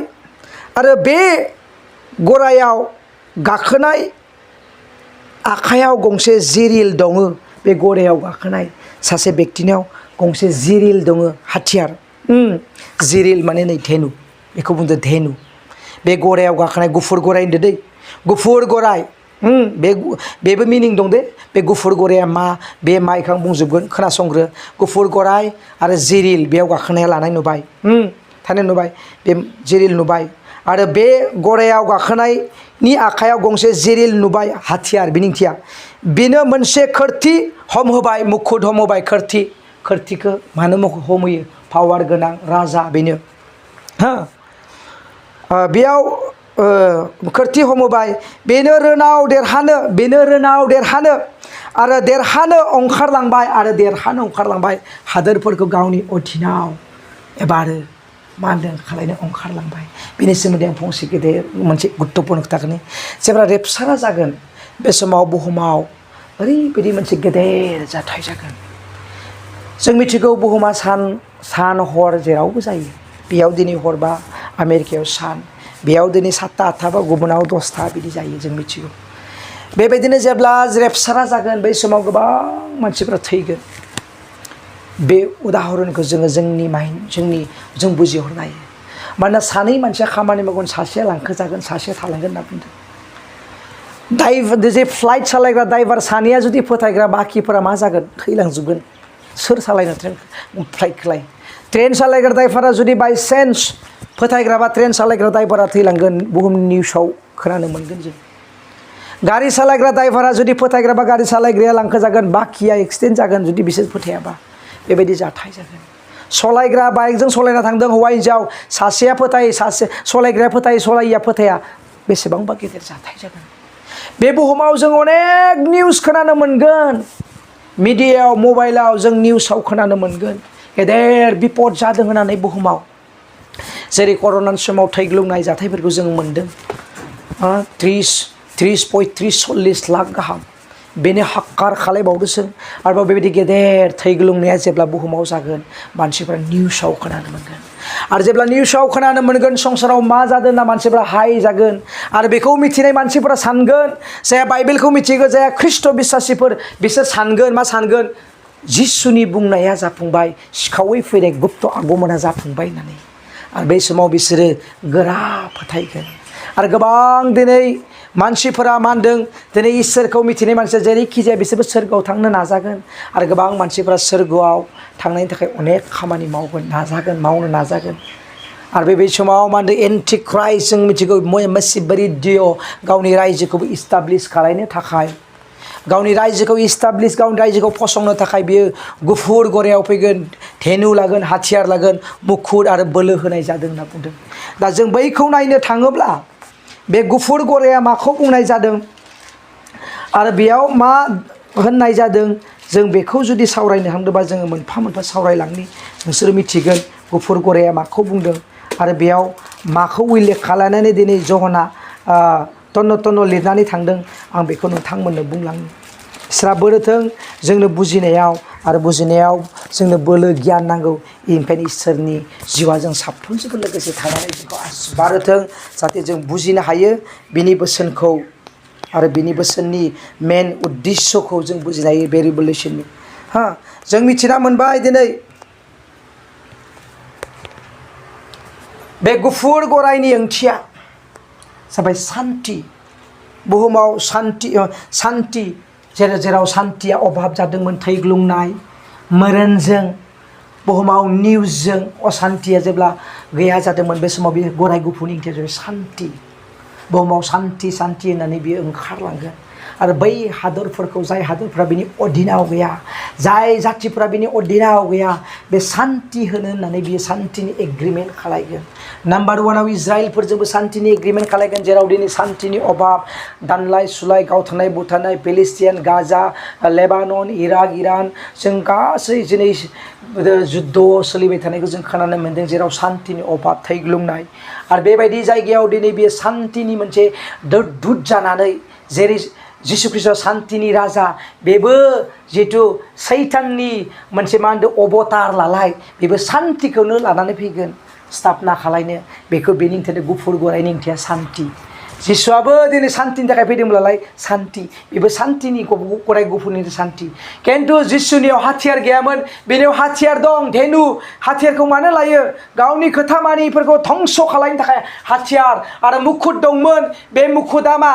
आरो बे गरायाव गाखोनाय आखायाव गंसे जिरिल दङ बे गरायाव गाखोनाय सासे बेक्तिनाव गंसे जिरिल दङ हाथियार जिरिल माने नै धेनु बेखौ बुंदों धेनु बे गरायाव गाखोनाय गुफुर गराय होनदों दै गुफुर गराय बेबो मिनिं दं दे बे गुफुर गराया मा बे माइखौ आं बुंजोबगोन खोनासंग्रो गुफुर गराय आरो जिरिल बेयाव गाखोनाया लानाय नुबाय थानाय नुबाय बे जिरिल नुबाय आरो बे गरायाव गाखोनायनि आखायाव गंसे जिरिल नुबाय हाथियार बिनिंथिया बेनो मोनसे खोरथि हमहोबाय मुखुद हमहोबाय खोरथिखौ मानो हमहोयो पावार गोनां राजा बेनो बेयाव खोरथि हमहोबाय बेनो रोनाव देरहानो आरो देरहानो ओंखारलांबाय हादोरफोरखौ गावनि अधीनाव एबा आरो मा होनदों खालायनो ओंखारलांबाय बेनि सोमोन्दै आं फंसे गेदेर मोनसे गुरुत्वपूर्ण खोथाखौनो जेब्ला रेपसारा जागोन बे समाव बुहुमाव ओरैबायदि मोनसे गेदेर जाथाय जागोन जों मिथिगौ बुहुमा सान हर जेरावबो जायो बेयाव दिनै हरबा आमेरिकायाव सान बेयाव दिनै 7ता 8ता बा गुबुनाव 10ता बिदि जायो जों मिथिगौ बेबायदिनो जेब्ला रेपसारा जागोन बै समाव गोबां मानसिफ्रा थैगोन बे उदाहरणखौ जोङो जों बुजिहरनो हायो मानोना 2 मानसिया खामानि मावगोन सासेया लांखोजागोन सासेया थालांगोन होनना बुंदों जे फ्लाइट सालायग्रा ड्राइभार 2या जुदि फोथायग्रा बाखिफोरा मा जागोन थैलांजोबगोन सोर सालायनो फ्लाइटखौलाय ट्रेन सालायग्रा ड्राइभारा जुदि बायचान्स फोथायग्राबा ट्रेन सालायग्रा ड्राइभारा थैलांगोन बुहुमनि निउसाव खोनानो मोनगोन जों गारि सालायग्रा ड्राइभारा जुदि फोथायग्राबा गारि सालायग्राया लांखोजागोन बाखिया एक्सिडेन्ट जागोन जुदि बिसोर फोथायाबा बेबायदि जाथाय जागोन सलायग्रा बाइकजों सलायना थांदों हौवा हिन्जाव सासेया फोथायो सासे सलायग्राया फोथायो सलायिया फोथाया बेसेबांबा गेदेर जाथाय जागोन बे बुहुमाव जों अनेक निउस खोनानो मोनगोन मिडियायाव मबाइलाव जों निउसाव खोनानो मोनगोन गेदेर बिपद जादों होननानै बुहुमाव जेरै कर'नानि समाव थै ग्लुंनाय जाथायफोरखौ जों मोनदों 30-40 लाख गाहाम बेनो हाक्कार खालायबावदोंसो आरोबाव बेबायदि गेदेर थै ग्लुंनाया जेब्ला बुहुमाव जागोन मानसिफ्रा निउसाव खोनानो मोनगोन आरो जेब्ला निउसाव खोनानो मोनगोन संसाराव मा जादों ना मानसिफ्रा हाय जागोन आरो बेखौ मिथिनाय मानसिफोरा सानगोन जायहा बाइबेलखौ मिथिगौ जायहा ख्रिस्ट' बिश्वासिफोर बिसोर सानगोन मा सानगोन जिसुनि बुंनाया जाफुंबाय सिखावै फैनाय गुप्त आगमना जाफुंबाय होननानै आरो बे समाव बिसोरो गोरा फोथायगोन आरो गोबां दिनै मानसिफोरा मा होनदों दिनै इसोरखौ मिथिनाय मानसिया जेरैखि जाया बिसोरबो सोरगोआव थांनो नाजागोन आरो गोबां मानसिफोरा सोरगोआव थांनायनि थाखाय अनेक खामानि मावनो नाजागोन आरो बे समाव मा होनदों एन्टि क्राइस्ट जों मिथिगौ मेसिबारि दिय गावनि रायजोखौबो इस्टाब्लिश खालामनो थाखाय गावनि रायजोखौ फसंनो थाखाय बियो गुफुर गरायाव फैगोन धेनु लागोन हाथियार लागोन मुकुट आरो बोलो होनाय जादों होनना बुंदों दा जों बैखौ नायनो थाङोब्ला बे गुफुर गराया माखौ बुंनाय जादों आरो बेयाव मा होननाय जादों जों बेखौ जुदि सावरायनो थांदोंबा जोङो मोनफा मोनफा सावरायलांनि नोंसोरो मिथिगोन गुफुर गराया माखौ बुंदों आरो बेयाव माखौ उल्लेख खालामनानै दिनै जहना तन्न लिरनानै थांदों आं बेखौ नोंथांमोननो बुंलांनो इसोरा बोरोथों जोंनो बुजिनायाव जोंनो बोलो गियान नांगौ बेनिखायनो इसोरनि जिउआ जों साफ्रोमजोंबो लोगोसे थानानै जोंखौ आशीर्बाद होथों जाहाथे जों बुजिनो हायो बिनि बोसोनखौ आरो बिनि बोसोननि मेन उद्देश्यखौ जों बुजिनो हायो बे रिभेलेसननि जों मिथिना मोनबाय दिनै बे गुफुर गरायनि ओंथिया जाबाय सान्थि बुहुमाव सान्थि जेराव सान्थिया अभाब जादोंमोन थैग्लुंनाय मोरोनजों बुहुमाव निउसजों असान्थिया जेब्ला गैया जादोंमोन बे समाव बे गराय गुफुरनि ओंथिया जाबाय सान्थि बुहुमाव सान्थि होननानै बियो ओंखारलांगोन आरो बै हादरफोरखौ जाय हादरफोरा बिनि अधीनाव गैया जाय जाथिफोरा बिनि अधीनाव गैया बे सान्थि होनो होननानै बियो सान्थिनि एग्रिमेन्ट खालायगोन नाम्बार वानाव इजराइलफोरजोंबो सान्थिनि एग्रिमेन्ट खालायगोन जेराव दिनै सान्थिनि अभाब दानलाय सुलाय गावथारनाय बुथारनाय पेलेस्टियान गाजा लेबानन इराक इरान जों गासै दिनै जुद्ध सोलिबाय थानायखौ जों खोनानो मोन्दों जेराव सान्थिनि अभाब थैग्लुंनाय आरो बेबायदि जायगायाव दिनै बियो सान्थिनि मोनसे दुत जानानै जेरै जिसु ख्रीष्टआ सान्थिनि राजा बेबो जितु सैताननि मोनसे मा होनदों अबतार लालाय बेबो सान्थिखौनो लानानै फैगोन स्थापना खालायनो बेखौ बेनि ओंथिया गुफुर गरायनि ओंथिया सान्थि जिसुआबो दिनै सान्थिनि थाखाय फैदोंब्लालाय सान्थि बेबो सान्थिनि गराय गुफुरनि सान्थि खिन्थु जिसुनियाव हाथियार गैयामोन बेनियाव हाथियार दं धेनु हाथियारखौ मानो लायो गावनि खोथा मानिफोरखौ धंस खालामनो थाखाय हाथियार आरो मुकुट दंमोन बे मुकुटआ मा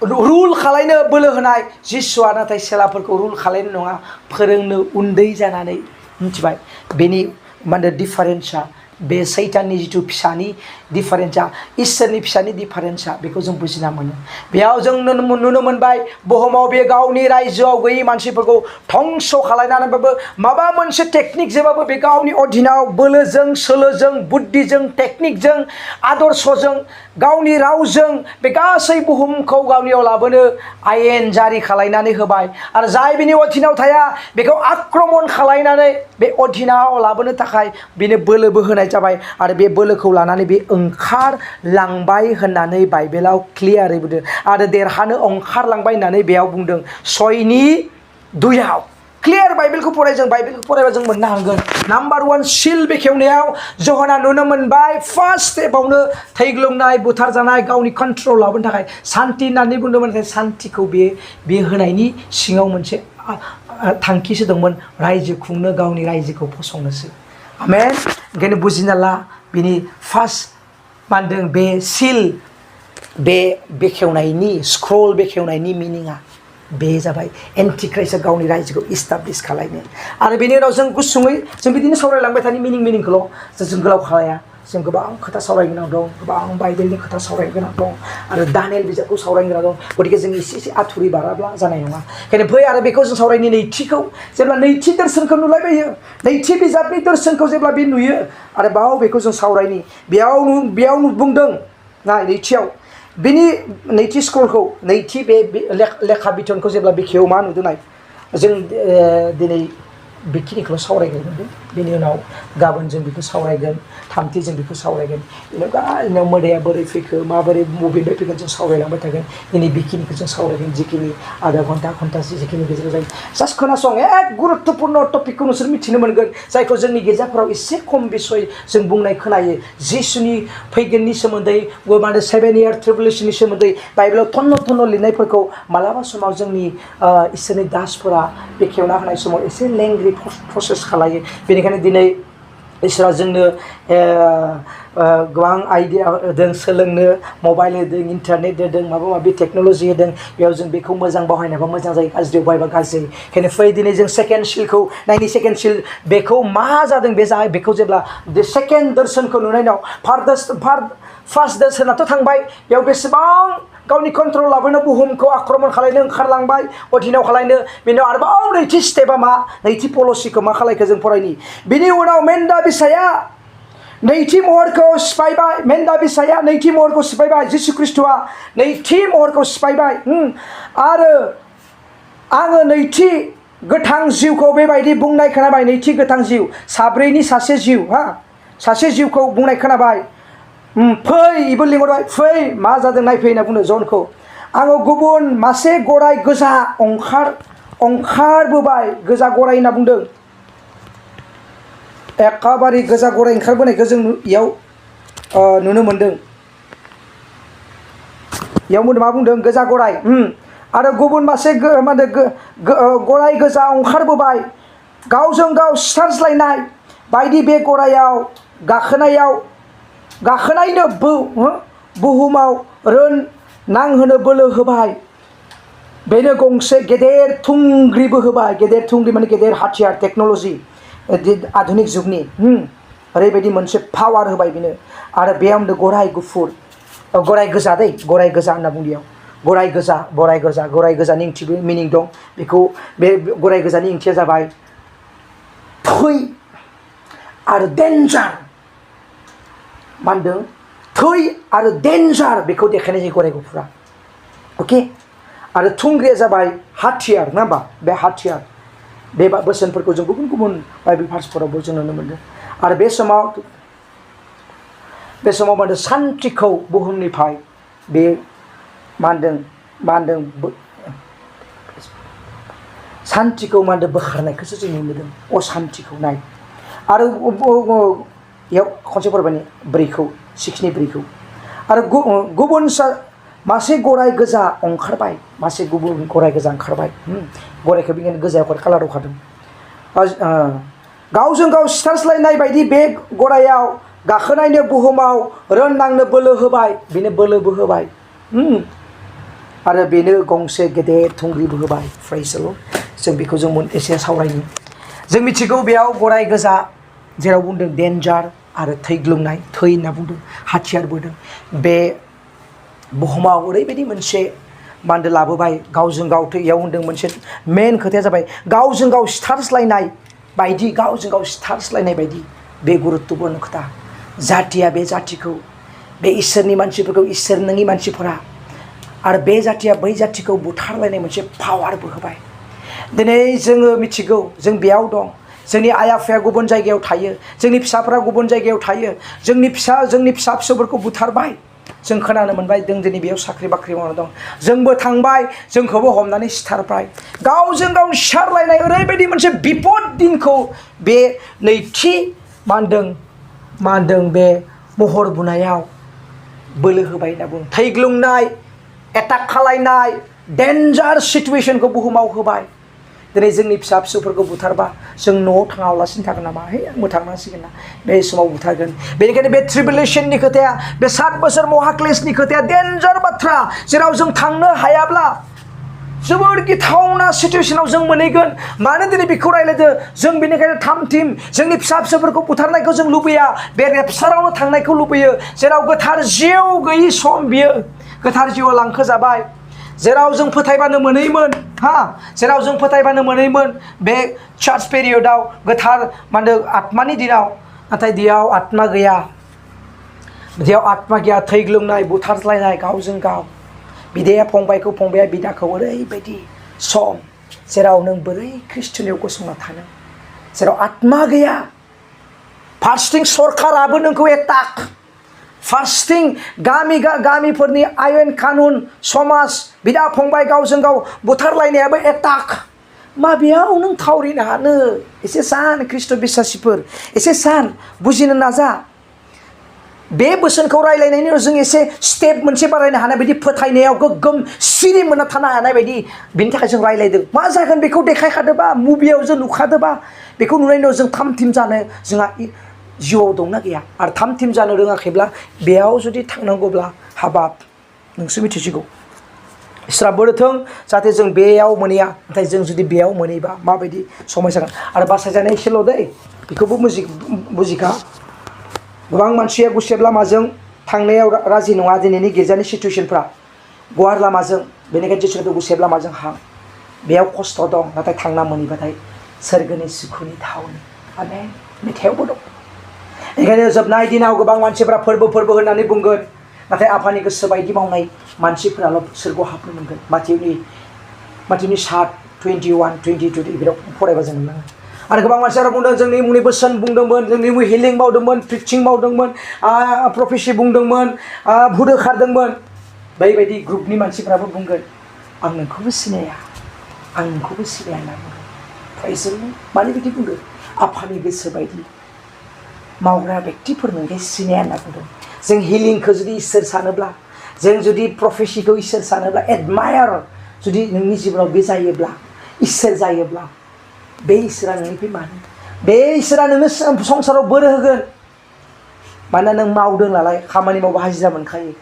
रुल खालायनो बोलो होनाय जिसुआ नाथाय सेलाफोरखौ रुल खालायनो नङा फोरोंनो उन्दै जानानै मिथिबाय बेनि मा होनो डिफारेन्सआ बे सैताननि जितु फिसानि डिफारेन्सआ इसोरनि फिसानि डिफारेन्सआ बेखौ जों बुजिना मोनो बेयाव जों नुनो मोनबाय बुहुमाव बे गावनि रायजोआव गैयै मानसिफोरखौ धंस खालायनानैबाबो माबा मोनसे टेकनिकजोंबाबो बे गावनि अधीनाव बोलोजों सोलोजों बुद्धिजों टेकनिकजों आदर्शजों गावनि रावजों बे गासै बुहुमखौ गावनियाव लाबोनो आयेन जारि खालायनानै होबाय आरो जाय बिनि अधीनाव थाया बेखौ आक्रमण खालायनानै बे अधीनाव लाबोनो थाखाय बेनो बोलोबो होनाय जाबाय आरो बे बोलोखौ लानानै बे ओंखारलांबाय होननानै बाइबेलाव क्लियारै बुंदों आरो देरहानो ओंखारलांबाय होननानै बेयाव बुंदों 6:2 क्लियार बाइबेलखौ फरायबा जों मोननो हागोन नाम्बार 1 सिल बेखेवनायाव जहना नुनो मोनबाय फार्स्ट स्टेपावनो थैग्लुंनाय बुथारजानाय गावनि कन्ट्रल लाबोनो थाखाय सान्थि होननानै बुंदोंमोन सान्थिखौ बे होनायनि सिङाव मोनसे थांखिसो दंमोन रायजो खुंनो गावनि रायजोखौ फसंनोसो आमेन ओंखायनो बुजिना ला बिनि फार्स्ट मा होनदों बे सिल बे बेखेवनायनि स्क्रल बेखेवनायनि मिनिङा बे जाबाय एन्टिक्राइस्टआ गावनि रायजोखौ इस्टाब्लिश खालायनो आरो बेनि उनाव जों गुसुङै जों बिदिनो सावरायलांबाय थानि मिनिंखौल' जों गोलाव खालाया जों गोबां खोथा सावरायनो गोनां दं गोबां बाइबेलनि खोथा सावरायनो गोनां दं आरो दानियेल बिजाबखौ सावरायनो गोनां दं गथिखे जों एसे आथुरै बाराब्ला जानाय नङा ओंखायनो फै आरो बेखौ जों सावरायनि नैथिखौ जेब्ला नैथि दर्शनखौ नुलायबायो नैथि बिजाबनि दर्शनखौ जेब्ला बे नुयो आरो बाव बेखौ जों सावरायनि बेयाव बुंदों ना नैथियाव बिनि नैथि स्क्रलखौ नैथि बे लेखा बिथनखौ जेब्ला बेखेव मा नुदों नाय जों दिनै बेखिनिखौल' सावरायगोन बेनि उनाव गाबोन जों बेखौ सावरायगोन थामथि जों बेखौ सावरायगोन बेनाव गासिनाव मोदाया बोरै फैखो माबोरै बबेनिफ्राय फैगोन जों सावरायलांबाय थागोन दिनै बेखिनिखौ जों सावरायगोन जिखिनि आधा घन्टासो जिखिनि गेजेराव जायो जास्ट खोनासं एक गुरुत्तपुर्ण टपिकखौ नोंसोर मिथिनो मोनगोन जायखौ जोंनि गिर्जाफोराव एसे खम बिसय जों बुंनाय खोनायो जिसुनि फैगोननि सोमोन्दै माने 7 year ट्रिबुलेशननि सोमोन्दै बाइबेलाव थन्न लिरनायफोरखौ मालाबा समाव जोंनि इसोरनि दासफोरा बेखेवना होनाय समाव एसे लेंग्रि प्रसेस खालायो बेनिखायनो दिनै इसोरा जोंनो गोबां आइडिया होदों सोलोंनो मबाइल होदों इन्टारनेट होदों माबा माबि टेक्न'लजि होदों बेयाव जों बेखौ मोजां बाहायनोबा मोजां जायो गाज्रियाव बाहायबा गाज्रि ओंखायनो फै दिनै जों सेकेन्ड सिलखौ नायनि सेकेन्ड सिल बेखौ मा जादों बे जाय बेखौ जेब्ला सेकेन्ड दर्शनखौ नुनाय उनाव फार्स्ट दर्शनाथ' थांबाय बेयाव बेसेबां गावनि कन्ट्रल लाबोनो बुहुमखौ आक्रमण खालायनो ओंखारलांबाय अधीनाव खालायनो बेनि उनाव आरोबाव नैथि स्टेपा मा नैथि पलिसिखौ मा खालायखो जों फरायनि बिनि उनाव मेन्दा बिसाया नैथि महरखौ सिफायबाय मेन्दा बिसाया नैथि महरखौ सिफायबाय जिसु ख्रिस्ट'आ नैथि महरखौ सिफायबाय आरो आङो नैथि गोथां जिउखौ बेबायदि बुंनाय खोनाबाय नैथि गोथां जिउ साब्रैनि सासे जिउ सासे जिउखौ बुंनाय खोनाबाय फै इबो लिंहरबाय फै मा जादों नायफै होनना बुंदों जनखौ आङो गुबुन मासे गराय गोजा ओंखारबोबाय गोजा गराय होनना बुंदों एखेबारे गोजा गराय ओंखारबोनायखौ जों इयाव नुनो मोनदों इयाव मा बुंदों गोजा गराय आरो गुबुन मासे गराय गोजा ओंखारबोबाय गावजों गाव सिथारज्लायनाय बायदि बे गरायाव गाखोनायनो बुहुमाव नांहोनो बोलो होबाय बेनो गंसे गेदेर थुंग्रिबो होबाय गेदेर थुंग्रि माने गेदेर हाथियार टेक्न'लजि आधुनिक जुगनि ओरैबायदि मोनसे पावार होबाय बेनो आरो बेयाव गराय गुफुर गराय गोजा गराय गोजा होनना बुंदियाव गराय गोजानि ओंथिबो मिनिं दं बेखौ बे गराय गोजानि ओंथिया जाबाय थै आरो डेन्जार मा होनदों थै आरो डेन्जार बेखौ देखायनाय जायो गराय गुफुरा अके आरो थुंग्रिया जाबाय हाथियार नङा होमबा बे हाथियार बे बोसोनफोरखौ जों गुबुन गुबुन बाइबेल भार्सफोरावबो जों नुनो मोनदों आरो बे समाव मा होनदों सान्थिखौ बुहुमनिफ्राय बे मा होनदों सान्थिखौ मा होनदों बोखारनायखौसो जों नुनो मोनदों असान्थिखौ नाय आरो इयाव खनसे फरायबाय 6नि 4 आरो गुबुन मासे गराय गोजा ओंखारबाय मासे गुबुन गराय गोजा ओंखारबाय गरायखौ बिदिनो गोजा कालाराव खादों गावजों गाव सिथारज्लायनाय बायदि बे गरायाव गाखोनायनो बुहुमाव नांनो बोलो होबाय बेनो बोलोबो होबाय आरो बेनो गंसे गेदेर थुंग्रिबो होबाय फ्राइसल जों बेखौ जों एसे सावरायनि जों मिथिगौ बेयाव गराय गोजा जेराव बुंदों डेन्जार आरो थै ग्लुंनाय थै होनना बुंदों हाथियारबो दं बे बुहुमाव ओरैबायदि मोनसे बान्दो लाबोबाय गावजों गाव इयाव होनदों मोनसे मेन खोथाया जाबाय गावजों गाव सिथारज्लायनाय बायदि बे गुरुत्तपुर्ण खोथा जातिया बे जातिखौ बे इसोरनि मानसिफोरखौ इसोर नङि मानसिफोरा आरो बे जातिया बै जातिखौ बुथारलायनाय मोनसे पावारबो होबाय दिनै जोङो मिथिगौ जों बेयाव दं जोंनि आइ आफाया गुबुन जायगायाव थायो जोंनि फिसाफोरा गुबुन जायगायाव थायो जोंनि फिसा फिसौफोरखौ बुथारबाय जों खोनानो मोनबाय जों दिनै बेयाव साख्रि बाख्रि मावना दं जोंबो थांबाय जोंखौबो हमनानै सिथारबाय गावजों गाव सिथारलायनाय ओरैबायदि मोनसे बिपद दिनखौ बे नैथि मा होनदों बे महर बुनायाव बोलो होबाय होनना बुङो थैग्लुंनाय एटाक खालायनाय डेन्जार सिटुवेशनखौ बुहुमाव होबाय दिनै जोंनि फिसा फिसौफोरखौ बुथारबा जों न'आव थाङालासिनो थागोन नामा आंबो थांनांसिगोन ना बे समाव बुथारगोन बेनिखायनो बे ट्रिबुलेशननि खोथाया बे 7 बोसोर महाक्लेशनि खोथाया डेन्जार बाथ्रा जेराव जों थांनो हायाब्ला जोबोर गिथावना सिटुवेशनाव जों मोनहैगोन मानो दिनै बेखौ रायलायदो जों बेनिखायनो थामथिम जोंनि फिसा फिसौफोरखौ बुथारनायखौ जों लुबैया बे रेपसारावनो थांनायखौ लुबैयो जेराव गोथार जिउ गैयि सम बियो गोथार जिउआ लांखोजाबाय जेराव जों फोथायबानो मोनहैयोमोन बे चार्च पेरियडआव गोथार मा होनदों आत्मानि दिनाव नाथाय बेयाव आत्मा गैया थैग्लुंनाय बुथारज्लायनाय गावजों गाव बिदाया फंबायखौ फंबाया बिदाखौ ओरैबायदि सम जेराव नों बोरै ख्रिस्टनियाव गसंना थानो जेराव आत्मा गैया फारसेथिं सरकाराबो नोंखौ एटाक, फारसेथिं गामिफोरनि आयेन कानुन समाज बिदा फंबाय गावजों गाव बुथारलायनायाबो एटाक। माबेयाव नों थावरिनो हानो? एसे सान ख्रिस्ट' बिश्वासिफोर, एसे सान बुजिनो नाजा। बे बोसोनखौ रायलायनायनि उनाव जों एसे स्टेप मोनसे बारायनो हानाय बायदि फोथायनायाव गोग्गोम सिरि मोनना थानो हानाय बायदि बिनि थाखाय जों रायलायदों। मा जागोन बेखौ देखायखादोबा, मुभियाव जों नुखादोबा, बेखौ नुनायनि उनाव जों थाम थिम जानो जोंहा जिउआव दंना गैया? आरो थाम थिम जानो रोङाखैब्ला बेयाव जुदि थांनांगौब्ला हाबाब नोंसो मिथिसिगौ। इसोरा बोरथों जाहाथे जों बेयाव मोनहैया, नाथाय जों जुदि बेयाव मोनहैबा माबायदि समयसा जागोन। आरो बासायजानाय एसेल' दै, बेखौबो बुजिखा। गोबां मानसिया गुसेब लामाजों थांनायाव राजि नङा दिनैनि गिर्जानि सिटुएसनफ्रा गुवार लामाजों, बेनिखायनो जिसुखौ गुसेब लामाजों हां। बेयाव खस्थ' दं, नाथाय थांना मोनहैबाथाय सोरगोनि सुखुनि थावनि। आमेन। मेथाइयावबो दं। बेनिखायनो जोबनाय दिनाव गोबां मानसिफ्रा फोरबो होननानै बुंगोन, नाथाय आफानि गोसो बायदि मावनाय मानसिफोराल' सोरगोआव हाबनो मोनगोन। माथिउनि 7:21-22 बेयाव फरायबा जों मोनलाङो। आरो गोबां मानसिफोरा बुंदों जोंनि मुंनि बोसोन बुंदोंमोन, जोंनि मुंनि हिलिं मावदोंमोन, प्रिचिं मावदोंमोन, प्रफेसि बुंदोंमोन, भुत होखारदोंमोन। बैबायदि ग्रुपनि मानसिफ्राबो बुंगोन आं नोंखौबो सिनाया, आं नोंखौबो सिनाया होनना बुंगोन। प्राइजों मानो बिदि बुंदों? आफानि गोसो बायदि मावग्रा बेक्तिफोर नोंखौ सिनाया होनना बुंदों। जों हिलिंखौ जुदि इसोर सानोब्ला, जों जुदि प्रफेसिखौ इसोर सानोब्ला, एडमायार जुदि नोंनि जिबनाव बे जायोब्ला, इसोर जायोब्ला, बे इसोरा नोंनिफ्राय मानो? बे इसोरा नोंनो संसाराव बोर होगोन। मानोना नों मावदों नालाय, खामानि मावबा हाजिरा मोनखायो।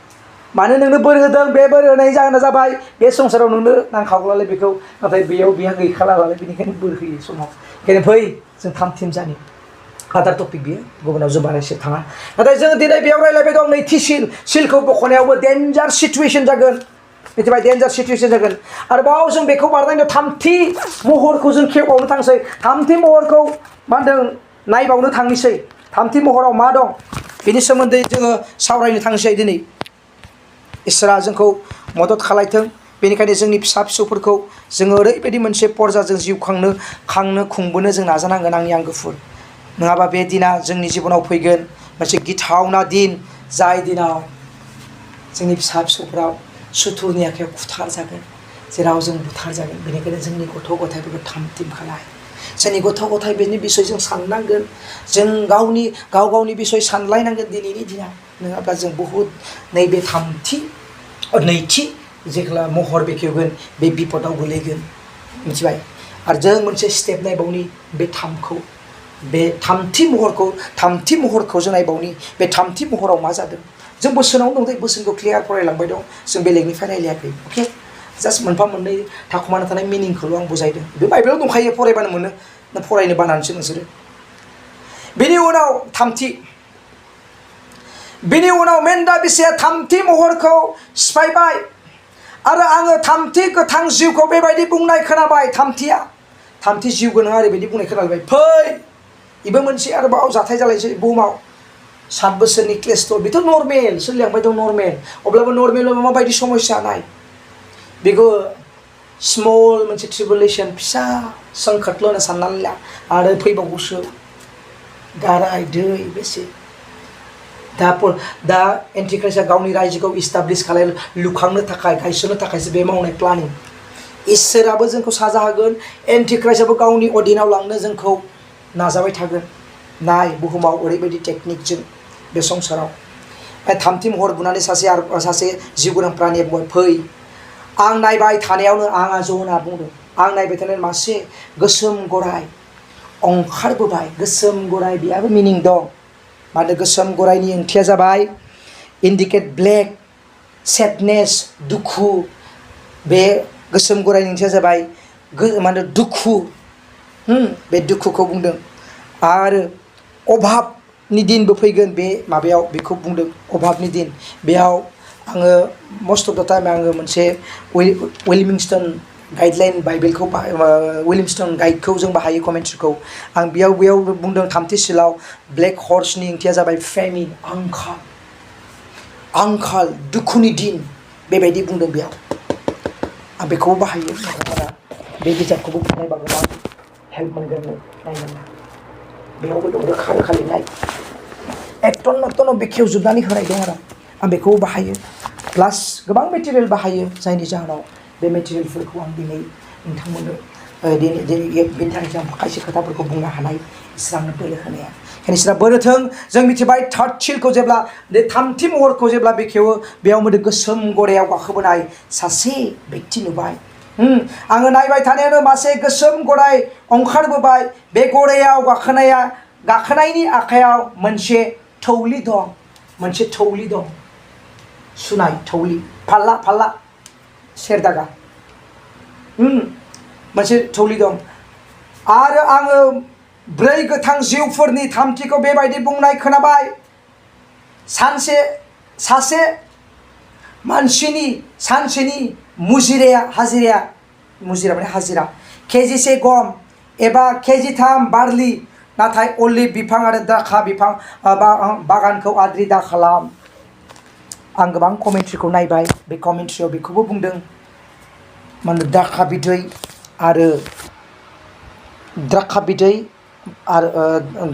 मानो नोंनो बोर होदों? बे बोर होनायनि जाहोना जाबाय बे संसाराव नोंनो नांखागौलाय बेखौ, नाथाय बेयाव बेहा गैखाला नालाय, बेनिखायनो बोर होयो समाव। ओंखायनो फै जों थाम थिम जानि। आदार टपिक बियो, गुबुनाव जों बारायसे थाङा। नाथाय जों दिनै बेयाव रायलायबाय दं नैथि सिलखौ बख'नायावबो डेन्जार सिटुएसन जागोन। मिथिबाय? डेन्जार सिटुएसन जागोन। आरोबाव जों बेखौ बारनायनि थामथि महरखौ जों खेवबावनो थांसै। थामथि महरखौ मा होनदों? नायबावनो थांनोसै। थामथि महराव मा दं? बेनि सोमोन्दै जोङो सावरायनो थांसै दिनै। इसोरा जोंखौ मदद खालायथों। बेनिखायनो जोंनि फिसा फिसौफोरखौ जोङो ओरैबायदि मोनसे पर्जाजों जिउ खुंबोनो जों नाजानांगोन आंनि आंगोफोर। नङाबा बे दिना जोंनि जिबनाव फैगोन मोनसे गिथावना दिन, जाय दिनाव जोंनि फिसा फिसौफ्राव सुथुरनि आखायाव खुथार जागोन, जेराव जों बुथार जागोन। बेनिखायनो जोंनि गथ' गथायफोरखौ थाम थिम खालाय। जोंनि गथ' गथाय बेनि बिसय जों साननांगोन। जों गाव गावनि बिसय सानलायनांगोन दिनैनि दिनाव। नङाब्ला जों बहुद नैबे नैथि जेब्ला महर बेखेवगोन बे बिपदाव गोलैगोन। मिथिबाय? आरो जों मोनसे स्टेप नायबावनि बे थामथि महरखौ जों नायबावनि। बे थामथि महराव मा जादों? जों बोसोनावनो दं, बोसोनखौ क्लियार फरायलांबाय दं। जों बेलेगनिफ्राय रायलायाखै। अके, जास्ट मोनफा मोननै थाखुमाना थानाय मिनिंखौल' आं बुजायदों। बे बाइबेलाव दंखायो, फरायबानो मोनो। ना फरायनो बानानैसो नोंसोरो? बेनि उनाव मेन्दा बिसाया थामथि महरखौ सिफायबाय। आरो आङो थामथि गोथां जिउखौ बेबायदि बुंनाय खोनाबाय। थामथि जिउ गोनां ओरैबायदि बुंनाय खोनाबाय, फै। बेबो मोनसे आरोबाव जाथाय जालायसै बुहुमाव। 7 बोसोरनि क्लेस्ट, बेथ' नर्मेल सोलिलांबाय दं, नर्मेल। अब्लाबो नर्मेल माबायदि समस्या नाय। बेखौ स्मल मोनसे ट्रिबुलेसन, फिसा संकटल' होनना साननानै ला। आरो फैबावगौसो गाराय दै बेसे। दा एन्टिख्राइस्टआ गावनि रायजोखौ इस्टाब्लिश लुखांनो थाखाय, गायसननो थाखायसो बे मावनाय प्लानिं। इसोराबो जोंखौ साजा होगोन, एन्टिख्राइस्टआबो गावनि अधीनाव लांनो जोंखौ नाजाबाय थागोन। नाय बुहुमाव ओरैबायदि टेकनिकजों बे संसाराव। थामथि महर बुनानै सासे जिउ गोनां प्राणिया बुंबाय, फै। आं नायबाय थानायावनो, आंहा ज' होनना बुंदों, आं नायबाय थानायावनो मासे गोसोम गराय ओंखारबोबाय। गोसोम गराय, बेहाबो मिनिं दं। मानो? गोसोम गरायनि ओंथिया जाबाय इन्डिकेट ब्लेक, सेडनेस, दुखु। बे गोसोम गरायनि ओंथिया जाबाय दुखु। बे दुखुखौ बुंदों। आरो अभाबनि दिनबो फैगोन बे माबायाव, बेखौ बुंदों अभाबनि दिन। बेयाव आङो मस्ट अफ द टाइम आङो मोनसे विलियमस्टन गाइडलाइन बाइबेलखौ विलियमस्टन गाइडखौ जों बाहायो, कमेन्ट्रिखौ। आं बेयाव बुंदों थामथि सिलाव ब्लेक हर्सनि ओंथिया जाबाय फेमिन, आंखाल, दुखुनि दिन, बेबायदि बुंदों बेयाव। आं बेखौबो बाहायो। नोंथाङा बे बिजाबखौबो फरायबा गोबां हेल्प मोनगोन, नायगोन। बेयावबो दं रोखा रोखा लिरनाय एकदम नक्टन बेखेवजोबनानै होनाय दं आरो आं बेखौ बाहायो प्लास गोबां मेटेरियेल बाहायो जायनि जाहोनाव बे मेटेरियेलफोरखौ आं दिनै नोंथांमोननो बेनि थाखाय आं खायसे खोथाफोरखौ बुंनो हानाय इसिबांनो बोलो होनाया इसोरा बोरोथों जों मिथिबाय थार्ड सिलखौ जेब्ला बे थामथि महरखौ जेब्ला बेखेवो बेयाव मोनसे गोसोम गरायाव गाखोबोनाय सासे व्यक्ति नुबाय आङो नायबाय थानायावनो मासे गोसोम गराय ओंखारबोबाय बे गरायाव गाखोनायनि आखायाव मोनसे थौलि दं सुनाय थौलि फाल्ला सेरदागा मोनसे थौलि दं आरो आङो 4 गोथां जिउफोरनि थामथिखौ बेबायदि बुंनाय खोनाबाय सासे सानसेनि हाजिरा माने हाजिरा केजिसे गम एबा केजिथाम बार्लि नाथाय अलिभ बिफां आरो द्राक्षा बिफां बागानखौ आद्रि दा खालाम आं गोबां कमेन्ट्रिखौ नायबाय बे कमेन्ट्रियाव बेखौबो बुंदों माने द्राक्षा बिदै आरो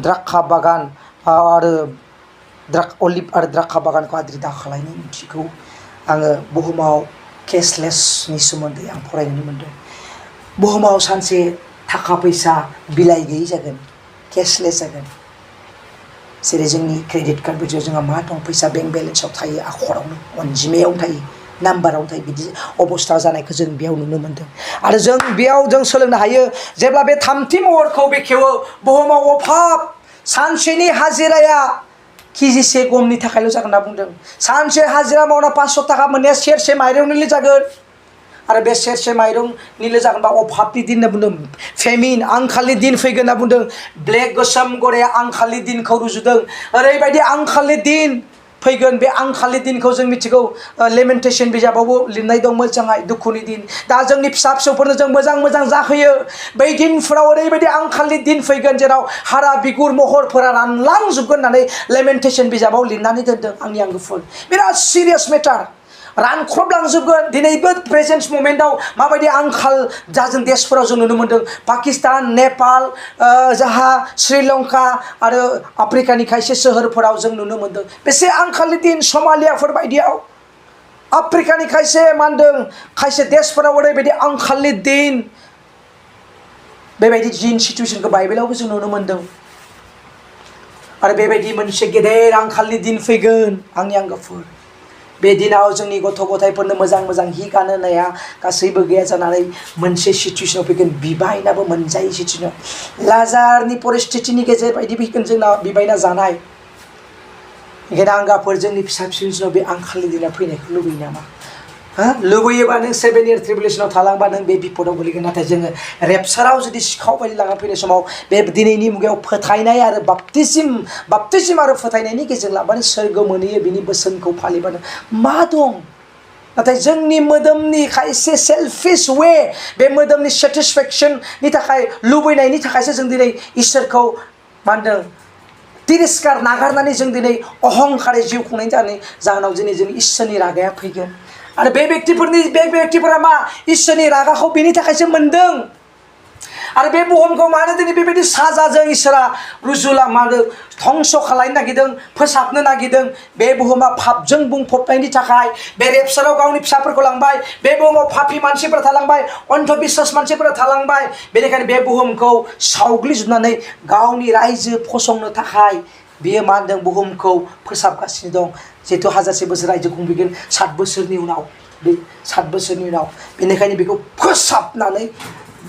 द्राक्षा बागान आरो अलिभ आरो द्राक्षा बागानखौ आद्रि दा खालामनायनि ओंथिखौ आङो बुहुमाव केशलेसनि सोमोन्दै आं फरायनो मोनदों बुहुमाव सानसे थाखा फैसा बिलाइ गैयै जागोन केशलेस जागोन जेरै जोंनि क्रेडिट कार्ड बायदियाव जोंहा मा दं फैसा बेंक बेलेन्सआव थायो आखरावनो अनजिमायावनो थायो नाम्बारावनो थायो बिदि अबस्था जानायखौ जों बेयाव नुनो मोनदों आरो जों बेयाव जों सोलोंनो हायो जेब्ला बे थामथि महरखौ बेखेवो बुहुमाव अभाब सानसेनि हाजिराया केजिसे गमनि थाखायल' जागोन होनना बुंदों सानसे हाजिरा मावना 500 थाखा मोननाया सेरसे माइरंनिल' जागोन आरो बे सेरसे माइरंनिल' जागोनबा अभाबनि दिन होनना बुंदों फेमिन आंखालनि दिन फैगोन होनना बुंदों ब्लेक गोसोम गराया आंखालनि दिनखौ रुजुदों ओरैबायदि आंखालनि दिन फैगोन बे आंखालनि दिनखौ जों मिथिगौ लेमेन्टेसन बिजाबावबो लिरनाय दं मोजाङै दुखुनि दिन दा जोंनि फिसा फिसौफोरनो जों मोजां जाहोयो बै दिनफोराव ओरैबायदि आंखालनि दिन फैगोन जेराव हारा बिगुर महरफोरा रानलांजोबगोन होननानै लेमेन्टेसन बिजाबाव लिरनानै दोनदों आंनि आंगोफोर बिराद सिरियास मेटार रानख्रबलांजोबगोन दिनैबो प्रेजेन्ट मोमेन्टआव माबायदि आंखाल जाजों देशफोराव जों नुनो मोन्दों पाकिस्तान नेपाल श्रीलंका आरो आफ्रिकानि खायसे सोहोरफोराव जों नुनो मोन्दों बेसे आंखालनि दिन समालियाफोर बायदियाव आफ्रिकानि खायसे खायसे देशफोराव ओरैबायदि आंखालनि दिन बेबायदि सिचुवेसनखौ बाइबेलावबो जों नुनो मोन्दों आरो बेबायदि मोनसे गेदेर आंखालनि दिन फैगोन आंनि आंगोफोर बे दिनाव जोंनि गथ' गथायफोरनो मोजां हि गानो होनाया गासैबो गैया जानानै मोनसे सिचुवेसनाव फैगोन बिबायनाबो मोनजायै सिचुवेसनाव लाजारनि परिस्थितिनि गेजेर बायदि फैगोन जोंना बिबायना जानाय ओंखायनो आंगाफोर जोंनि फिसा फिसौफोरनाव बे आंखालनि दिना फैनायखौ लुबैयो नामा लुबैयोबा नों 7 year ट्रिबुलेसनाव थालांबा नों बे बिपदाव गोलैगोन नाथाय जोङो रेपसाराव जुदि सिखाव बायदि लाना फैनाय समाव बे दिनैनि मुगायाव फोथायनाय आरो बाप्तिसिम आरो फोथायनायनि गेजेरजों लाबानो सोरगो मोनहैयो बिनि बोसोनखौ फालिबानो मा दं नाथाय जोंनि मोदोमनि खायसे सेल्फिश वे बे मोदोमनि सेटिसफेक्सननि थाखाय लुबैनायनि थाखायसो जों दिनै इसोरखौ तिरस्कार नागारनानै जों दिनै अहंकारै जिउ खुंनायनि जाहोनाव दिनै जों इसोरनि रागाया फैगोन आरो बे व्यक्तिफोरा मा इसोरनि रागाखौ बेनि थाखायसो मोनदों आरो बे बुहुमखौ मानो दिनै बेबायदि साजाजों इसोरा धंस खालामनो नागिरदों फोसाबनो नागिरदों बे बुहुमा पापजों बुंफबनायनि थाखाय बे रेपसाराव गावनि फिसाफोरखौ लांबाय बे बुहुमाव पापी मानसिफोरा थालांबाय अन्धबिश्वास मानसिफोरा थालांबाय बेनिखायनो बे बुहुमखौ सावग्लिजोबनानै गावनि रायजो फसंनो थाखाय बियो मा होनदों बुहुमखौ फोसाबगासिनो दं जिहेतु 1000 बोसोर रायजो खुंफैगोन 7 बोसोरनि उनाव बेनिखायनो बेखौ फोसाबनानै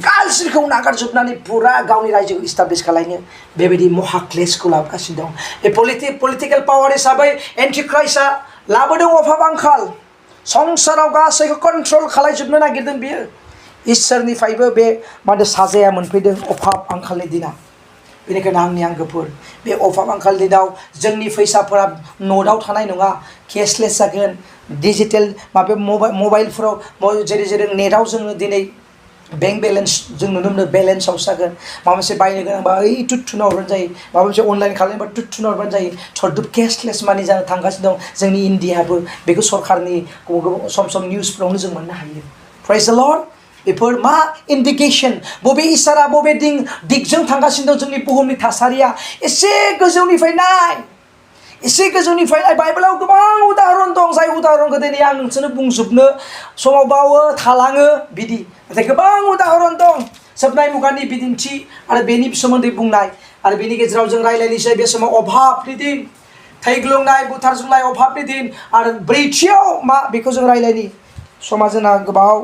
गाज्रिखौ नागारजोबनानै पुरा गावनि रायजोखौ इस्टाब्लिश खालामनो बेबायदि महाक्लेशखौ लाबोगासिनो दं बे पलिटिकेल पावार हिसाबै एन्टिक्राइस्टआ लाबोदों अभाब आंखाल संसाराव गासैखौ कन्ट्रल खालामजोबनो नागिरदों बियो इसोरनिफ्रायबो बे साजाया मोनफैदों अभाब आंखालनि दिना बेनिखायनो आंनि आंगोफोर बे अभाब आंखाल दिनाव जोंनि फैसाफोरा नटआव थानाय नङा केशलेस जागोन डिजिटेल मबाइलफोराव जेरै नेटआव जोङो दिनै बेंक बेलेन्स जों नुनो मोनो बेलेन्सआव जागोन माबा मोनसे बायनो गोनांबा थुना हरबानो जायो माबा मोनसे अनलाइन खालामोबा थुना हरबानो जायो सर्दुब केशलेस मानि जानो थांगासिनो दं जोंनि इन्डियाबो बेखौ सरकारनि सम निउसफ्रावनो जों मोननो हायो प्रेज द लर्ड बेफोर मा इन्डिकेसन बबे इसारा बबे दिगजों थांगासिनो दं जोंनि बुहुमनि थासारिया एसे गोजौनिफ्राय नाय एसे गोजौनिफ्राय बाइबेलाव गोबां उदाहरन दं जाय उदाहरनखौ दिनै आं नोंसोरनो बुंजोबनो समाव बावो थालाङो बिदि नाथाय गोबां उदाहरन दं जोबनाय मुगानि बिदिन्थि आरो बेनि सोमोन्दै बुंनाय आरो बेनि गेजेराव जों रायज्लायनोसै बे समाव अभाबनि दिन थैग्लुंनाय बुथारजुंनाय अभाबनि दिन आरो ब्रैथियाव मा बेखौ जों रायज्लायनि समा जोंना गोबाव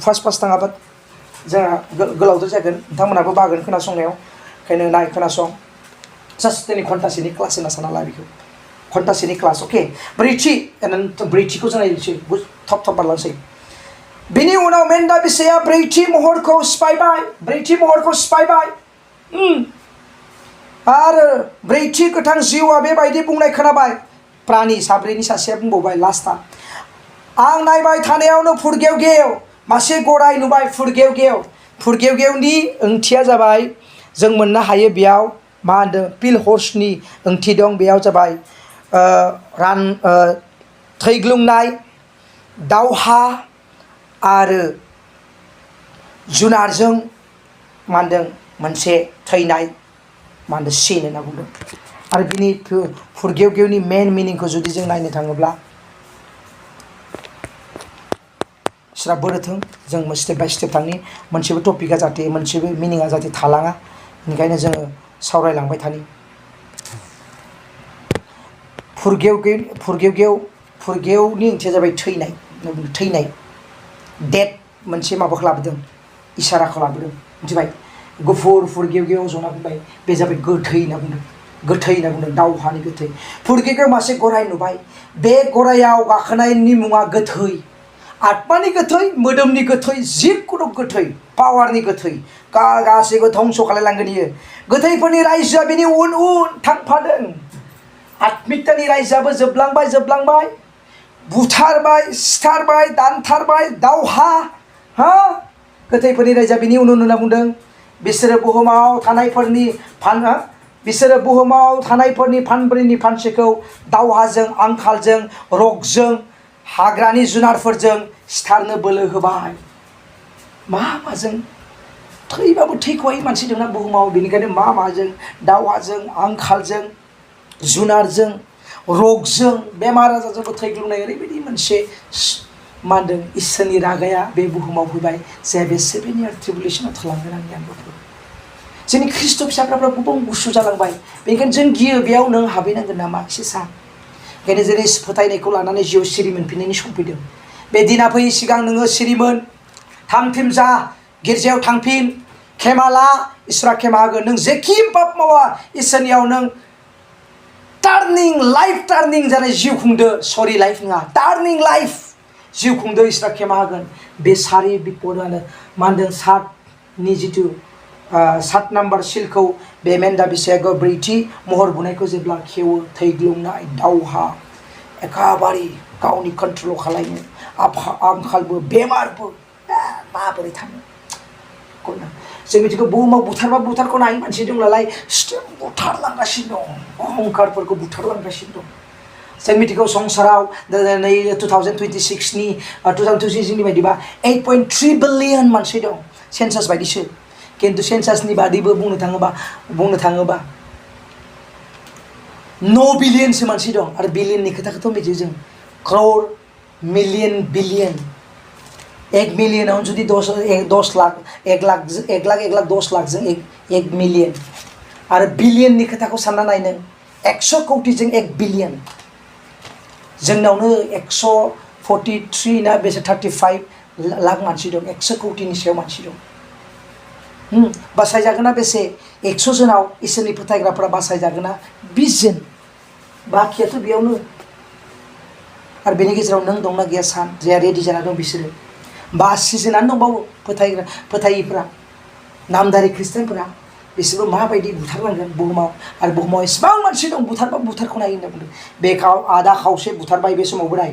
फार्स्ट थाङाबा जोंहा गोलावद्राय जागोन नोंथांमोनहाबो बागोन खोनासंनायाव ओंखायनो नाय खोनासं जास्ट दिनै घन्टासेनि क्लास होना सानना ला बेखौ घन्टासेनि क्लास अके ब्रैथिखौ जों नायनोसै थप बारलांसै बिनि उनाव मेन्दा बिसाया ब्रैथि महरखौ सिफायबाय आरो ब्रैथि गोथां जिउआ बेबायदि बुंनाय खोनाबाय प्राणी साब्रैनि सासेया बुंबावबाय लास्टआ आं नायबाय थानायावनो फुरगेवगेव मासे गराय नुबाय फुरगेवगेवनि ओंथिया जाबाय जों मोननो हायो बेयाव मा होनदों पिल हर्सनि ओंथि दं बेयाव जाबाय थैग्लुंनाय दावहा आरो जुनारजों मा होनदों मोनसे थैनाय मा होनदों सिन होनना बुंदों आरो बिनि फुरगेवगेवनि मेन मिनिंखौ जुदि जों नायनो थाङोब्ला इसोरा बोरोथों जों स्टेप बाय स्टेप थांनि मोनसेबो टपिकआ जाहाथे मोनसेबो मिनिंआ जाहाथे थालाङा बेनिखायनो जोङो सावरायलांबाय थानि फुरगेवनि ओंथिया जाबाय थैनाय डेथ मोनसे माबाखौ लाबोदों इसाराखौ लाबोदों मिथिबाय गुफुर फुरगेवगेव जना बुंबाय बे जाबाय गोथै होनना बुंदों दावहानि गोथै फुरगेवगेव मासे गराय नुबाय बे गरायाव गाखोनायनि मुङा गोथै आत्मानि गोथै मोदोमनि गोथै जिखुनु गोथै पावारनि गोथै गासैबो धंस खालायलांगोन इयो गोथैफोरनि रायजोआ बेनि उन थांफादों आत्मिकतानि रायजोआबो जोबलांबाय बुथारबाय सिथारबाय दानथारबाय दावहा गोथैफोरनि रायजोआ बेनि उन होनना बुंदों बिसोरो बुहुमाव थानायफोरनि फानब्रैनि फानसेखौ दावहाजों आंखालजों रगजों हाग्रानि जुनारफोरजों सिथारनो बोलो होबाय माजों थैबाबो थैख'हायै मानसि दंना बुहुमाव बेनिखायनो माजों दावहाजों आंखालजों जुनारजों रगजों बेमार आजारजोंबो थैग्लुंनाय ओरैबायदि मोनसे मा होनदों इसोरनि रागाया बे बुहुमाव फैबाय जाय बे 7 year ट्रिबुलेसनाव थालांगोन आंनि आंगोफोर जोंनि ख्रिस्ट' फिसाफ्रा गोबां गुसु जालांबाय बेनिखायनो जों गियो बेयाव नों हाबहैनांगोन नामा एसे सान ओंखायनो जोंनि फोथायनायखौ लानानै जिउआव सिरि मोनफिननायनि सम फैदों बे दिना फैयै सिगां नोङो सिरिमोन थामथिम जा गिर्जायाव थांफिन खेमा ला इसोरा खेमा होगोन नों जेखि पाप मावा इसोरनियाव नों लाइफ टार्निं जानाय जिउ खुंदो सरि लाइफ नङा टार्निं लाइफ जिउ खुंदो इसोरा खेमा होगोन बे सारि बिपदानो मा होनदों सातनि जिथु 7 नाम्बार सिलखौ बे मेन्दा बिसाया ब्रैथि महर बुनायखौ जेब्ला खेवो थैग्लुंनाय दावहा एखेबारे गावनि कन्ट्रल खालामनो आंखालबो बेमारबो माबोरै थानो जों मिथिगौ बुहुमाव बुथारखौ नाय मानसि दं नालाय बुथारलांगासिनो दं अहंकारफोरखौ बुथारलांगासिनो दं जों मिथिगौ संसाराव नै 2026नि बायदिबा 8.3 बिलियन मानसि दं सेन्सास बायदिसो खिन्थु सेन्सासनि बादैबो बुंनो थाङोबा 9 बिलियनसो मानसि दं आरो बिलियननि खोथाखौथ' मिथियो जों क्रर मिलियन बिलियन 1 मिलियनाव जुदि 10 लाख 1 लाख 10 लाखजों 1 मिलियन आरो बिलियननि खोथाखौ सानना नाय नों 100 कौटिजों 1 बिलियन जोंनावनो 143 ना बेसे 35 लाख मानसि दं 100 कौटिनि सायाव मानसि दं बासायजागोना बेसे 100 जनाव इसोरनि फोथायग्राफोरा बासायजागोना 20 जन बाखियाथ' बेयावनो आरो बेनि गेजेराव नों दंना गैया सान जायहा रेडि जाना दं बिसोरो 80 जनानो दंबावो फोथायिफ्रा नामदारि ख्रिस्टियानफोरा बिसोरबो माबायदि बुथारलांगोन बुहुमाव आरो बुहुमाव एसेबां मानसि दं बुथारखौ नाय होनना बुंदों बे आधा खावसे बुथारबाय बे समावबो नाय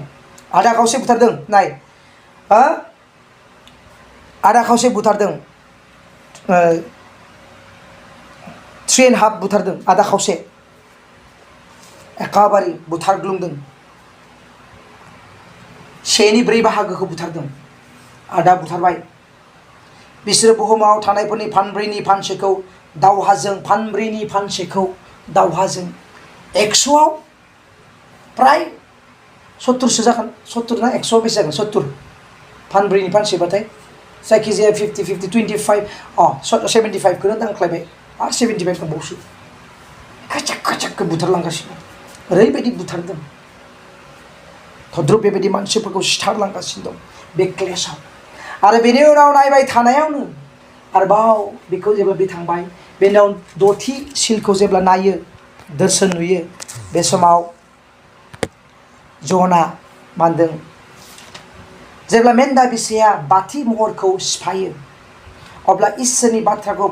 आधा खावसे बुथारदों नाय आधा खावसे बुथारदों 3.5 बुथारदों आधा खावसे एखेबारे बुथारग्लुंदों 1/4 बाहागोखौ बुथारदों दा बुथारबाय बिसोरो बुहुमाव थानायफोरनि फानब्रैनि फानसेखौ दावहाजों फानब्रैनि फानसेखौ दावहाजों 100आव प्राय 70सो जागोन 70 ना 100 बेसे जागोन 70 फानब्रैनि फानसेबाथाय जायखिजाया 50 50 25 75 खौनो दांख्लायबाय आरो 75 दंबावसो खाचाक खाचाकखौ बुथारलांगासिनो ओरैबायदि बुथारदों थद्रुब बेबायदि मानसिफोरखौ सिथारलांगासिनो दं बे क्लेशाव आरो बेनि उनाव नायबाय थानायावनो आरोबाव बेखौ जेब्ला बे थांबाय बेनाव दथि सिलखौ जेब्ला नायो दर्शन नुयो बे समाव ज'ना मानदों जेब्ला मेन्दा बिसाया बाथि महरखौ सिफायो अब्ला इसोरनि बाथ्राखौ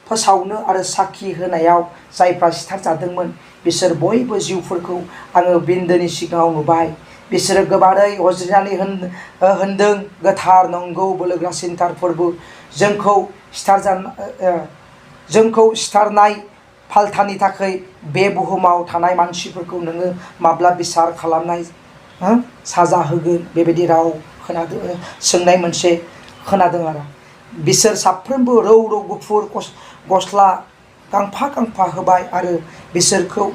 फोसावनो आरो साखि होनायाव जायफ्रा सिथारजादोंमोन बिसोर बयबो जिउफोरखौ आङो बिन्दोनि सिगाङाव नुबाय बिसोरो गोबारै हज्रिनानै होनदों गोथार नंगौ बोलोग्रासिनथार फोरबो जोंखौ सिथारनाय फाल्थानि थाखाय बे बुहुमाव थानाय मानसिफोरखौ नोङो माब्ला बिसार खालामनाय साजा होगोन बेबायदि राव खोनादों सोंनाय मोनसे खोनादों आरो बिसोर साफ्रोमबो रौ रौ गुफुर गस्ला गांफा गांफा होबाय आरो बिसोरखौ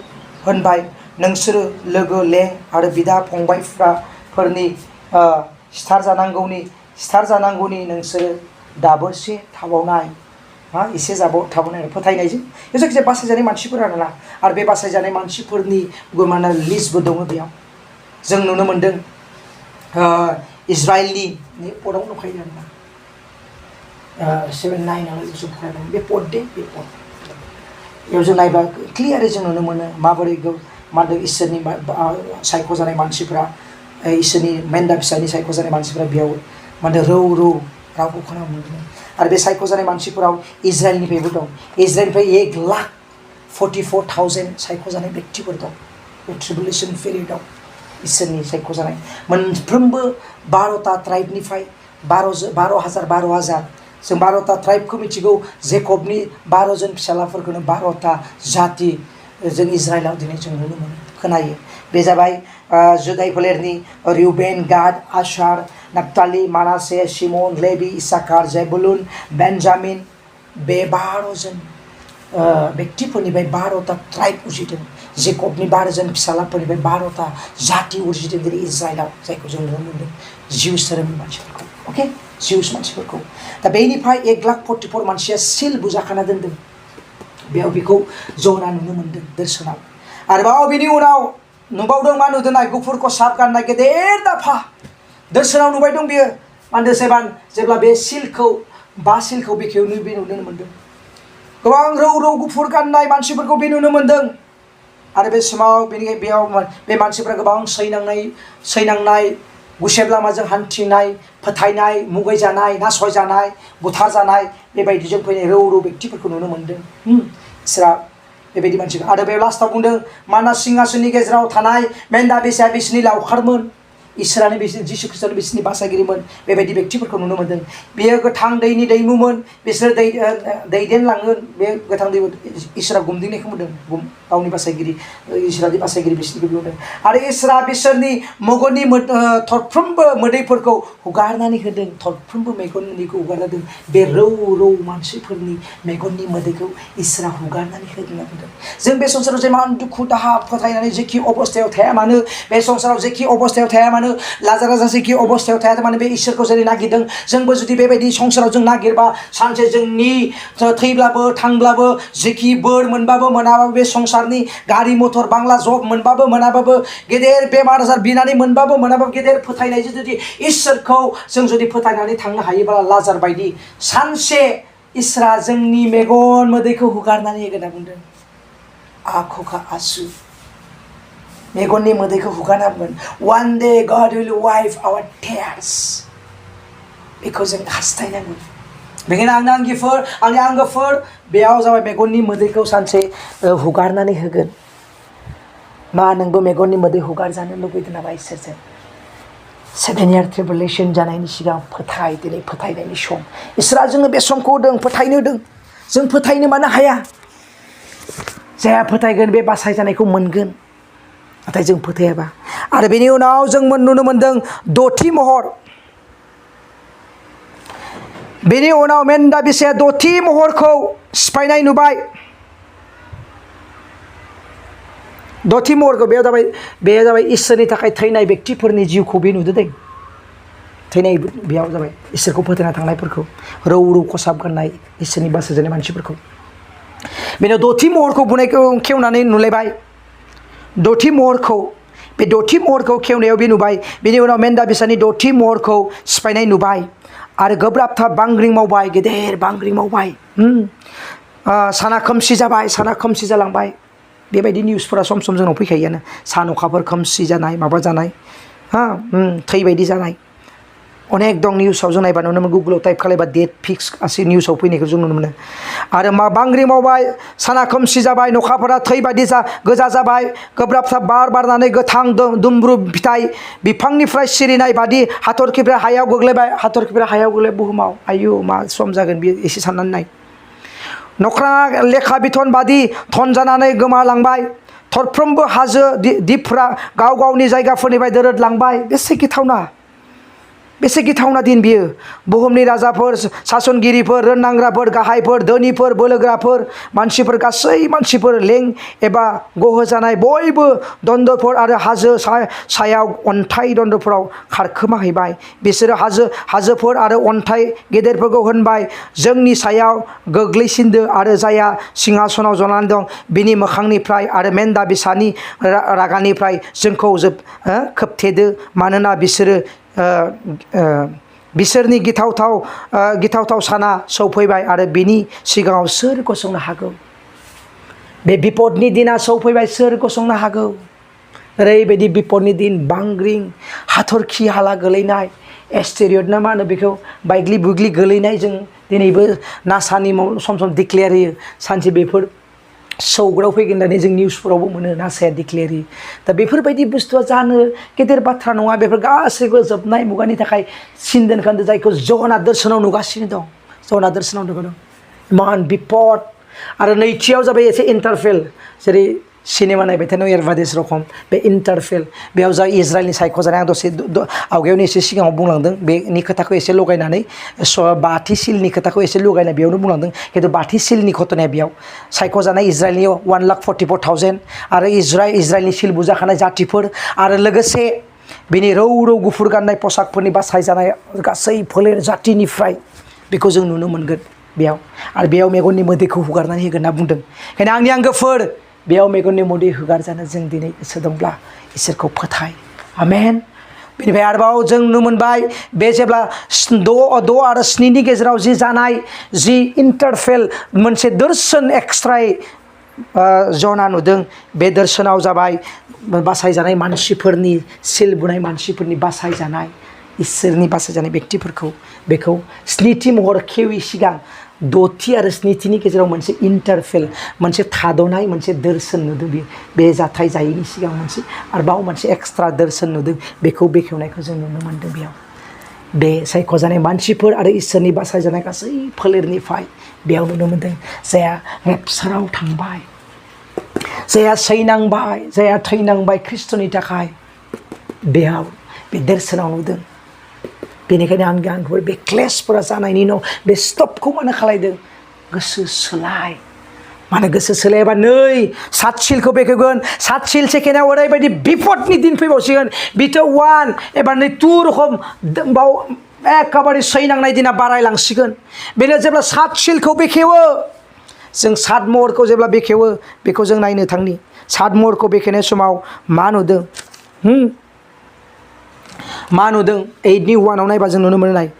होनबाय नोंसोरो लोगो लें आरो बिदा फंबायफोरनि सिथारजानांगौनि नोंसोरो दाबोसे थाबावनाय एसे थाबावनाय फोथायनायजों जायखिजाया बासायजानाय मानसिफोर आरोना आरो बे बासायजानाय मानसिफोरनि माने लिस्टबो दङ बेयाव जों नुनो मोन्दों इजराइलनि पदआव दंखायो आरोना 7-9 जों फरायदों बे पद दे बे पद बेयाव जों नायबा क्लियारै जों नुनो मोनो माबोरै मादों इसोरनि सायख'जानाय मानसिफ्रा इसोरनि मेन्दा फिसानि सायख'जानाय मानसिफ्रा बेयाव माने रौ रौ रावखौ खोनानो मोन्दों आरो बे सायख'जानाय मानसिफोराव इजराइलनिफ्रायबो दं इजराइलनिफ्राय 1,44,000 सायख'जानाय व्यक्तिफोर दं बे ट्रिबुलेशन पिरियडआव इसोरनि सायख'जानाय मोनफ्रोमबो 12टा ट्राइबनिफ्राय 12,000 जों 12टा ट्राइबखौ मिथिगौ जेकबनि 12 जन फिसालाफोरखौनो 12टा जाति जों इजराइलाव दिनै जों नुनो मोनो खोनायो बे जाबाय जुदाइ फोलेरनि रिउबेन गाद आशार नाफ्ताली मानासे सिमन लेभि इसाकार जेबुलुन बेन्जामिन बे 12 जन व्यक्तिफोरनिफ्राय 12टा ट्राइब उजिदों जेकबनि 12 जन फिसालाफोरनिफ्राय 12टा जाति उजिदों दिनै इजराइलाव जायखौ जों नुनो मोन्दों जिउस धोरोमनि मानसिफोरखौ अके जिउस मानसिफोरखौ दा बेनिफ्राय 1,44,000 मानसिया सिल बुजाखाना दोनदों बेयाव बेखौ जना नुनो मोन्दों दर्शनाव आरोबाव बिनि उनाव नुबावदों मा नुदों गुफुर खसाब गाननाय गेदेर दाफा दर्शनाव नुबाय दं बियो मानदो सेबान जेब्ला बे सिलखौ 5 सिलखौ बेखेवनो बे नुनो मोन्दों गोबां रौ रौ गुफुर गाननाय मानसिफोरखौ बे नुनो मोन्दों आरो बे समाव बेयाव बे मानसिफ्रा गोबां सैनांनाय गुसेब लामाजों हान्थिनाय फोथायनाय मुगैजानाय नासयजानाय बुथारजानाय बेबायदिजों फैनाय रौ रौ व्यक्तिफोरखौ नुनो मोन्दों इसोरा बेबायदि मानसिखौ आरो बे लास्टआव बुंदों माना सिंहासननि गेजेराव थानाय मेन्दा बेसाया बिसोरनि लावखारमोन इसोरानो बिसोर जिसु ख्रिस्टआनो बिसोरनि बासायगिरिमोन बेबायदि व्यक्तिफोरखौ नुनो मोन्दों बेयो गोथां दैनि दैमुमोन बिसोर दैदेनलाङो बे गोथां दै इसोरा गुमदिंनायखौ मोन्दों गावनि बासायगिरि इसोरानि बासायगिरि बिसोरनिखौ बुंदों आरो इसोरा बिसोरनि मेगननि थरफ्रोमबो मोदैफोरखौ हुगारनानै होदों थरफ्रोमबो मेगननिखौ हुगारना होदों बे रौ रौ मानसिफोरनि मेगननि मोदैखौ इसोरा हुगारनानै होदों जों बे संसाराव जेमान दुखु दाहा फोथायनानै जेखि अबस्थायाव थाया मानो बे संसाराव जेखि अबस्थायाव थाया मानो लाजारा जेखि अबस्थायाव थाया मानो बे इसोरखौ जेरै नागिरदों जोंबो जुदि बेबायदि संसाराव जों नागिरबा सानसे जोंनि थैब्लाबो थांब्लाबो जेखि बोर मोनबाबो मोनाबाबो बे संसारनि गारि मथर बांला जब मोनबाबो मोनाबाबो गेदेर बेमार आजार बिनानै मोनबाबो मोनाबाबो गेदेर फोथायनायजों जुदि इसोरखौ जों जुदि फोथायनानै थांनो हायोब्ला लाजार बायदि सानसे इसोरा जोंनि मेगन मोदैखौ हुगारनानै होगोन होनना बुंदों आखखा आसु मेगननि मोदैखौ हुगारनांगोन one day God will wipe our tears बेखौ जों हास्थायनांगोन बेखायनो आंनि आंगोफोर बेयाव जाबाय मेगननि मोदैखौ सानसे हुगारनानै होगोन मा नोंबो मेगननि मोदै हुगारजानो लुबैदों नामा इसोरजों 7 year ट्रिबुलेशन जानायनि सिगां दिनै फोथायनायनि सम इसोरा जोङो बे समखौ होदों फोथायनो होदों जों फोथायनो मानो हाया जायहा फोथायगोन बे बासायजानायखौ मोनगोन नाथाय जों फोथायाबा आरो बेनि उनाव जों नुनो मोन्दों दथि महर बेनि उनाव मेन्दा बिसाया दथि महरखौ सिफायनाय नुबाय। दथि महरखौ बेयाव जाबाय इसोरनि थाखाय थैनाय बेक्तिफोरनि जिउखौ बे नुदों दै। थैनाय बेयाव जाबाय इसोरखौ फोथायना थांनायफोरखौ, रौ रौ खसाब गाननाय इसोरनि बासायजानाय मानसिफोरखौ। बेनाव दथि महरखौ बुनायखौ खेवनानै नुलायबाय। दथि महरखौ बे दथि महरखौ खेवनायाव बे नुबाय। बेनि उनाव मेन्दा बिसानि दथि महरखौ सिफायनाय नुबाय आरो गोब्राबथार बांग्रिं मावबाय, गेदेर बांग्रिं मावबाय। साना खोमसि जाबाय, साना खोमसि जालांबाय। बेबायदि निउसफोरा सम सम जोंनाव फैखायोआनो। सान अखाफोर खोमसि जानाय, माबा जानाय, थै बायदि जानाय अनेक दं। निउसाव जों नायबा नुनो मोनो, गुगोलाव टाइप खालामबा डेट फिक्स गासै निउसाव फैनायखौ जों नुनो मोनो। आरो बांग्रिं मावबाय, साना खोमसि जाबाय, नखाफोरा थै बायदि गोजा जाबाय, गोब्राबथार बार बारनानै गोथां दुमब्रु फिथाइ बिफांनिफ्राय सिरिनाय बादि हाथरखिफ्रा हायाव गोग्लैबाय। हाथरखिफ्रा हायाव गोग्लैबाय बुहुमाव। आयु मा सम जागोन बेयो एसे साननानै नाय। नख्राङा लेखा बिथन बादि थन जानानै गोमालांबाय। थरफ्रोमबो हाजो दिपफ्रा गाव गावनि जायगाफोरनिफ्राय दोरोदलांबाय। बेसे गिथावना दिन बियो। बुहुमनि राजाफोर, सासनगिरिफोर, रोंनांग्राफोर, गाहायफोर, धोनिफोर, बोलोग्राफोर, मानसिफोर, गासै मानसिफोर, लें एबा गहो जानाय बयबो दन्दरफोर आरो हाजो सायाव अन्थाइ दन्दरफोराव खारखोमाहैबाय। बिसोरो हाजोफोर आरो अन्थाइ गेदेरफोरखौ होनबाय, जोंनि सायाव गोग्लैसिनदो आरो जायहा सिंहासनाव जनानै दं बिनि मोखांनिफ्राय आरो मेन्दा बिसानि रागानिफ्राय जोंखौ खोबथेदो। मानोना बिसोरनि गिथावथाव साना सौफैबाय आरो बिनि सिगाङाव सोर गसंनो हागौ? बे बिपदनि दिना सौफैबाय, सोर गसंनो हागौ? ओरैबायदि बिपदनि दिन, बांग्रिं, हाथरखि हाला गोलैनाय, एस्टेरियड ना मा होनो बेखौ, बायग्लि बुग्लि गोलैनाय। जों दिनैबो नासानि सम सम डिक्लेयार होयो सानसे बेफोर सौग्राव फैगोन होननानै जों निउसफोरावबो मोनो, नासाया डिक्लेयार होयो। दा बेफोरबायदि बुस्थुआ जानो गेदेर बाथ्रा नङा। बेफोर गासैबो जोबनाय मुगानि थाखाय सिन्दोन खोन्दो, जायखौ जना दर्शनाव नुगासिनो दं। जना दर्शनाव नुगासिनो दं। मान बिपद। आरो नैथियाव जाबाय एसे इन्टारफेल, जेरै सिनेमा नायबाय थानाय एरभादेस रखम बे इन्टारफेल। बेयाव जा इजराइलनि सायख'जानाय, आं दसे आवगायावनो एसे सिगाङाव बुंलांदों बेनि खोथाखौ एसे लगायनानै, बाथि सिलनि खोथाखौ एसे लगायनाय बेयावनो बुंलांदों। खिन्थु बाथि सिलनि घटनाया बेयाव सायख'जानाय इजराइलनि 1,44,000 आरो इजराइलनि सिल बुजाखानाय जातिफोर आरो लोगोसे बिनि रौ रौ गुफुर गाननाय पसाकफोरनि बासायजानाय गासै फोलेर जातिनिफ्राय बेखौ जों नुनो मोनगोन बेयाव। आरो बेयाव मेगननि मोदैखौ हुगारनानै होगोन होनना बुंदों। ओंखायनो आंनि आंगोफोर, बेयाव मेगननि मोदै हुगारजानो जों दिनै गोसो दंब्ला इसोरखौ फोथाय। आमेन। बेनिफ्राय आरोबाव जों नुनो मोनबाय, बे जेब्ला 6 आरो 7नि गेजेराव जि जानाय जि इन्टारफेल मोनसे दर्शन एक्सट्राय जना नुदों। बे दर्शनाव जाबाय बासायजानाय मानसिफोरनि, सिल बुनाय मानसिफोरनि बासायजानाय, इसोरनि बासायजानाय बेक्तिफोरखौ, बेखौ 7थि महर खेवि सिगां 6थि आरो 7थिनि गेजेराव मोनसे इन्टारफेल, मोनसे थाद'नाय मोनसे दर्शन नुदों। बे जाथाय जायैनि सिगां मोनसे आरोबाव मोनसे एक्सट्रा दर्शन नुदों। बेखौ बेखेवनायखौ जों नुनो मोनदों बेयाव। बे सायख'जानाय मानसिफोर आरो इसोरनि बासायजानाय गासै फोलेरनिफ्राय बेयाव नुनो मोनदों। जायहा रेपसाराव थांबाय, जायहा सैनांबाय, जायहा थैनांबाय खृष्टनि थाखाय, बेयाव बे दर्शनाव नुदों। बेनिखायनो आंफोर बे क्लेशफोरा जानायनि उनाव बे स्टपखौ मानो खालायदों? गोसो सोलाय। मानो गोसो सोलायाबा नै 7 सिलखौ बेखेवगोन। 7 सिल सेकेन्डआव ओरैबायदि बिपदनि दिन फैबावसिगोन। बिथ' 1 एबा 2 रखम बाव एखेबारे सैनांनाय दिना बारायलांसिगोन। बेनो जेब्ला 7 सिलखौ बेखेवो, जों 7 महरखौ जेब्ला बेखेवो, बेखौ जों नायनो थांनि। 7 महरखौ बेखेवनाय समाव मा नुदों? मा नुदों? 8नि 1आव नायबा जों नुनो मोनो। नाय,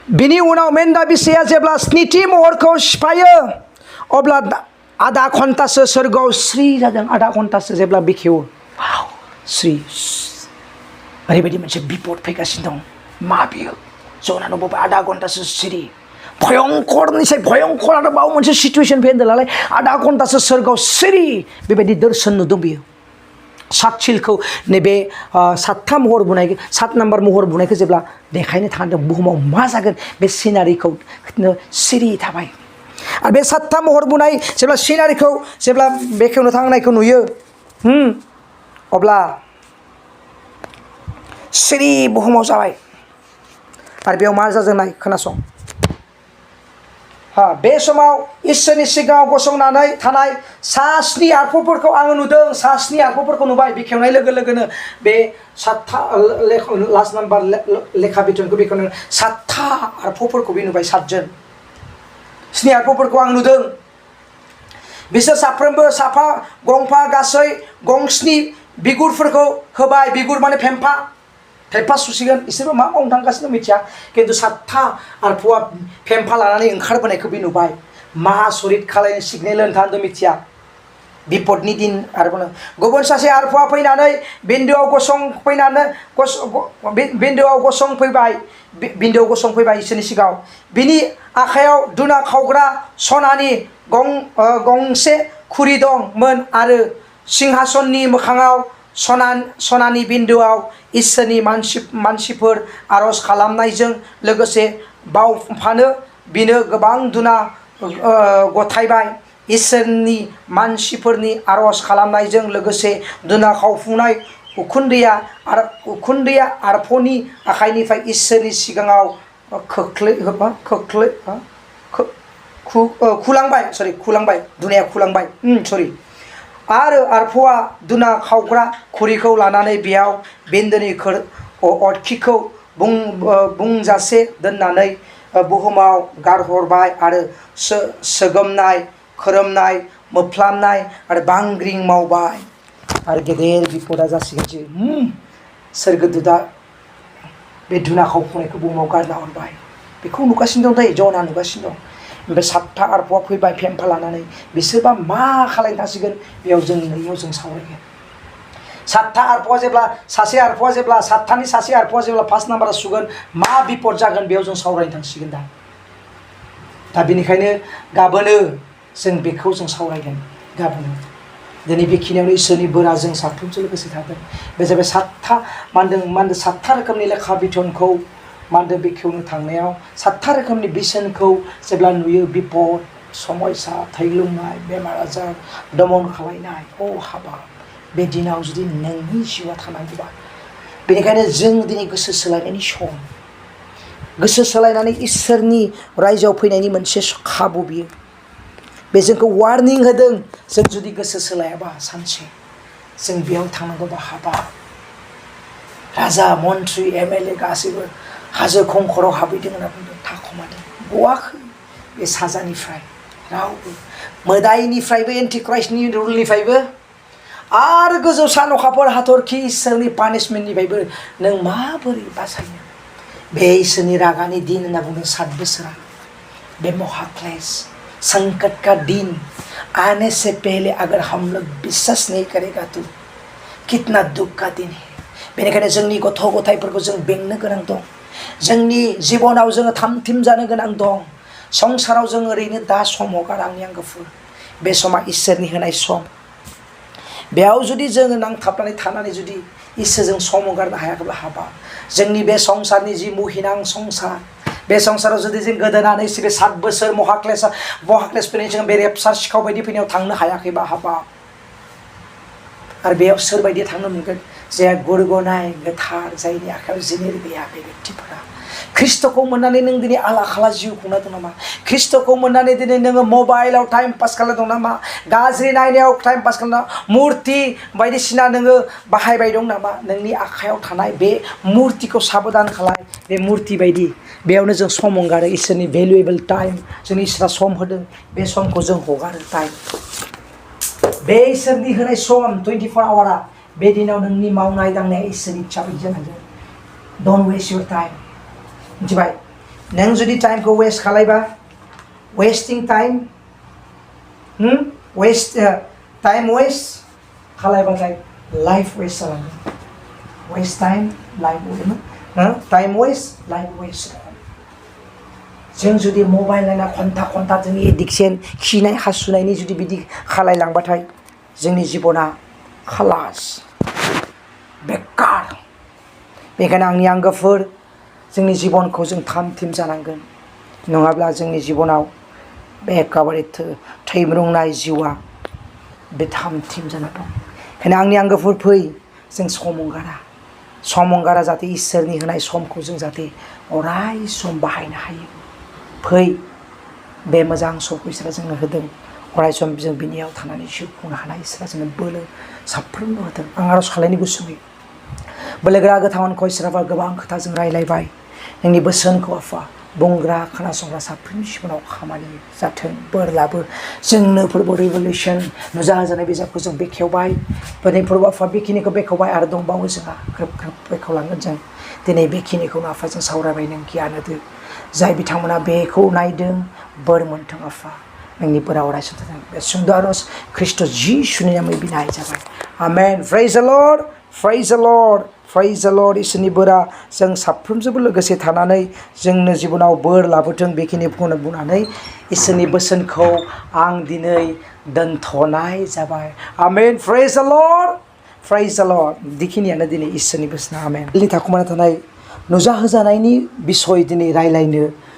बिनि उनाव मेन्दा बिसाया जेब्ला 7थि महरखौ सिफायो, अब्ला आधा घन्टासो सोरगोआव स्रि जादों। आधा घन्टासो जेब्ला बेखेवो, स्रि। ओरैबायदि मोनसे बिपद फैगासिनो दं। मा बियो? जना नुबाय आधा घन्टासो सिरि। भयंकरनिसाय भयंकर आरो बाव मोनसे सिटुएसन फैदों नालाय, आधा घन्टासो सोरगोआव सिरि। बेबायदि दर्शन नुदों बियो। 7 सिलखौ नैबे 7था महर बुनाय, 7 नाम्बार महर बुनायखौ जेब्ला देखायनो थांदों, बुहुमाव मा जागोन बे सिनारिखौ सिरि थाबाय। आरो बे 7था महर बुनाय जेब्ला सिनारिखौ जेब्ला बेखेवनो थांनायखौ नुयो, अब्ला सिरि बुहुमाव जाबाय। आरो बेयाव मा जादों नाय खोनासं बे समाव इसोरनि सिगाङाव गसंनानै थानाय सास्नि आखुफोरखौ आङो नुदों सास्नि आखुफोरखौ नुबाय बेखेवनाय लोगो लोगोनो बे सातथा लास्ट नाम्बार लेखा बिथोनखौ बेखेवनो सातथा आखुफोरखौ बे नुबाय सातजन स्नि आखुफोरखौ आं नुदों बिसोर साफ्रोमबो साफा गंफा गासै गंस्नि बिगुरफोरखौ होबाय बिगुर माने फेम्फा सुसिगोन इसोरबो मा मावनो थांगासिनो मिथिया खिन्थु सातथा आरफुआ फेम्फा लानानै ओंखारबोनायखौ बे नुबाय महासरित खालायनो सिगनेल होनो थांदों मिथिया बिपदनि दिन आरो गुबुन सासे आरफुआ फैनानै बिन्दोआव गसंफैबाय इसोरनि सिगाङाव बिनि आखायाव दुना खावग्रा सनानि गंसे खुरि दंमोन आरो सिंहासननि मोखाङाव सनानि बिन्दोआव इसोरनि मानसिफोर आरज खालामनायजों लोगोसे बावफानो बिनो गोबां दुना गथायबाय इसोरनि मानसिफोरनि आरज खालामनायजों लोगोसे दुना खावफुनाय उखुन्दैया आरफनि आखाइनिफ्राय इसोरनि सिगाङाव खुलांबाय दुनाया खुलांबाय आरो आरफआ दुना खावग्रा खुरिखौ लानानै बेयाव बिन्दोनि अरखिखौ बुंजासे दोननानै बुहुमाव गारहरबाय आरो सोगोमनाय खोरोमनाय मोफ्लामनाय आरो बांग्रिं मावबाय आरो गेदेर बिपदा जासिगोन सोरगोदूतआ बे दुना खावफुनायखौ बुहुमाव गारना हरबाय बेखौ नुगासिनो दं जना नुगासिनो दं ओमफ्राय सातथा आरफआ फैबाय फेम्फा लानानै बिसोरबा मा खालायनो थासिगोन बेयाव जों सावरायगोन सातथा आरफआ जेब्ला सातथानि सासे आरफआ जेब्ला फार्स्ट नाम्बाराव सुगोन मा बिपद जागोन बेयाव जों सावरायनो थांसिगोन दा बेनिखायनो गाबोनो जों बेखौ जों सावरायगोन गाबोनो दिनै बेखिनियावनो इसोरनि बोरा जों साफ्रोमजों लोगोसे थागोन बे जाबाय सातथा मा होनदों सातथा रोखोमनि लेखा बिथनखौ मा होनदों बेखेवनो थांनायाव सातथा रोखोमनि बिसोनखौ जेब्ला नुयो बिपद समयसा थैलुंनाय बेमार आजार दमन खालायनाय हाबाब बे दिनाव जुदि नोंनि जिउआ थानांगौबा बेनिखायनो जों दिनै गोसो सोलायनायनि सम गोसो सोलायनानै इसोरनि रायजोआव फैनायनि मोनसे खाबु बियो बे जोंखौ वार्निं होदों जों जुदि गोसो सोलायाबा सानसे जों बेयाव थांनांगौबा हाबाब राजा मन्त्रि एमएलए गासैबो हाजो खंखराव हाबहैदों होनना बुंदों थाखुमादों गवाखै बे साजानिफ्राय रावबो मोदायनिफ्रायबो एन्टिक्राइस्टनि रुलनिफ्रायबो आरो गोजौ सान अखाफोर हाथरखि इसोरनि पानिशमेन्टनिफ्रायबो नों माबोरै बासायनो बे इसोरनि रागानि दिन होनना बुंदों 7 बोसोरा बे महाक्लेश संकट का दिन आने से पहले अगर हम लोग विश्वास नहीं करेगा तो कितना दुख का दिन है बेनिखायनो जोंनि गथ' गथायफोरखौ जों बेंनो गोनां दं जोंनि जिबनाव जोङो थामथिम जानो गोनां दं संसाराव जों ओरैनो दा सम हगार आंनि आंगोफोर बे समा इसोरनि होनाय सम बेयाव जुदि जोङो नांथाबनानै थानानै जुदि इसोरजों सम हगारनो हायाखैब्ला हाबाब जोंनि बे संसारनि जि मुहिनां संसार बे संसाराव जुदि जों गोदोनानै बे 7 बोसोर महाक्लेश फैनाय जों बे रेपसार सिखाव बायदि फैनायाव थांनो हायाखैबा हाबाब आरो बेयाव सोरबायदि थांनो मोनगोन जाय गुरगनाय गोथार जायनि आखायाव जिनिर गैया बे व्यक्तिफोरा ख्रिस्ट'खौ मोननानै नों दिनै आला खाला जिउ खुंना दं नामा ख्रिस्ट'खौ मोननानै दिनै नोङो मबाइलाव टाइम पास खालामना दं नामा गाज्रि नायनायाव टाइम पास खालामना मुर्ति बायदिसिना नोङो बाहायबाय दं नामा नोंनि आखायाव थानाय बे मुर्तिखौ साबधान खालाय बे मुर्ति बायदि बेयावनो जों सम हगारो इसोरनि भेलुएबल टाइम जोंनि इसोरा सम होदों बे समखौ जों हगारो टाइम बे इसोरनि होनाय सम 24 आवारा बे दिनाव नोंनि मावनाय दांनाया इसोरनि इच्छा बायदि जानांगोन डोन्ट वेस्ट योर टाइम मिथिबाय नों जुदि टाइमखौ वेस्ट खालायबा वेस्टिं टाइम टाइम वेस्ट खालायबाथाय लाइफ वेस्ट जालांगोन waste time life time waste life waste जों जुदि मबाइल नायना घन्टा जोंनि एडिक्सन खिनाय हासुनायनि जुदि बिदि खालायलांबाथाय जोंनि जिबना खालास बेकार बेखायनो आंनि आंगोफोर जोंनि जिबनखौ जों थामथिम जानांगोन नङाब्ला जोंनि जिबनाव बे एखेबारे थैब्रुंनाय जिउआ बे थामथिम जाना दं ओंखायनो आंनि आंगोफोर फै जों सम हगारा सम हंगारा जाहाथे इसोरनि होनाय समखौ जों जाहाथे अराय सम बाहायनो हायो। फै बे मोजां समखौ इसोरा जोंनो होदों। अराय सम जों बिनियाव थानानै जिउ खुंनो हानाय इसोरा जोंनो बोलो साफ्रोमबो होदों। आं आरज खालायनो गुसुङै बोलोगोरा गोथांखौ इसोरा गोबां खोथा जों रायलायबाय। नोंनि बोसोनखौ आफा बुंग्रा खोनासंग्रा साफ्रोमनि जिबनाव खामानि जाथों, बोर लाबो। जोंनो फोरबो रिभलिउसन नुजा होजानाय बिजाबखौ जों बेखेवबाय। दिनै फोरबो आफा बेखिनिखौ बेखेवबाय आरो दंबावो जोंहा ग्रोब ग्रोब बेखेवलांगोन जों। दिनै बेखिनिखौनो आफा जों सावरायबाय। नों गियान होदो। जाय बिथांमोना बेखौ नायदों बोर मोनथों आफा। नोंनि बोरा अराय सम थाथों। बे सुंद' आरज ख्रिस्ट' जिसुनि नामै बिनाय जाबाय। आमेन। प्रेज द लर्ड, प्रेज द लर्ड, प्रेज द लर्ड। इसोरनि बोरा जों साफ्रोमजोंबो लोगोसे थानानै जोंनो जिबनाव बोर लाबोथों। बेखिनिखौनो बुंनानै इसोरनि बोसोनखौ आं दिनै दोनथ'नाय जाबाय। आमेन। प्रेज द लर्ड, प्रेज द लर्ड। बेखिनियानो दिनै इसोरनि बोसोन। आमेन। थाखुमाना थानाय नुजा होजानायनि बिसय दिनै रायलायनो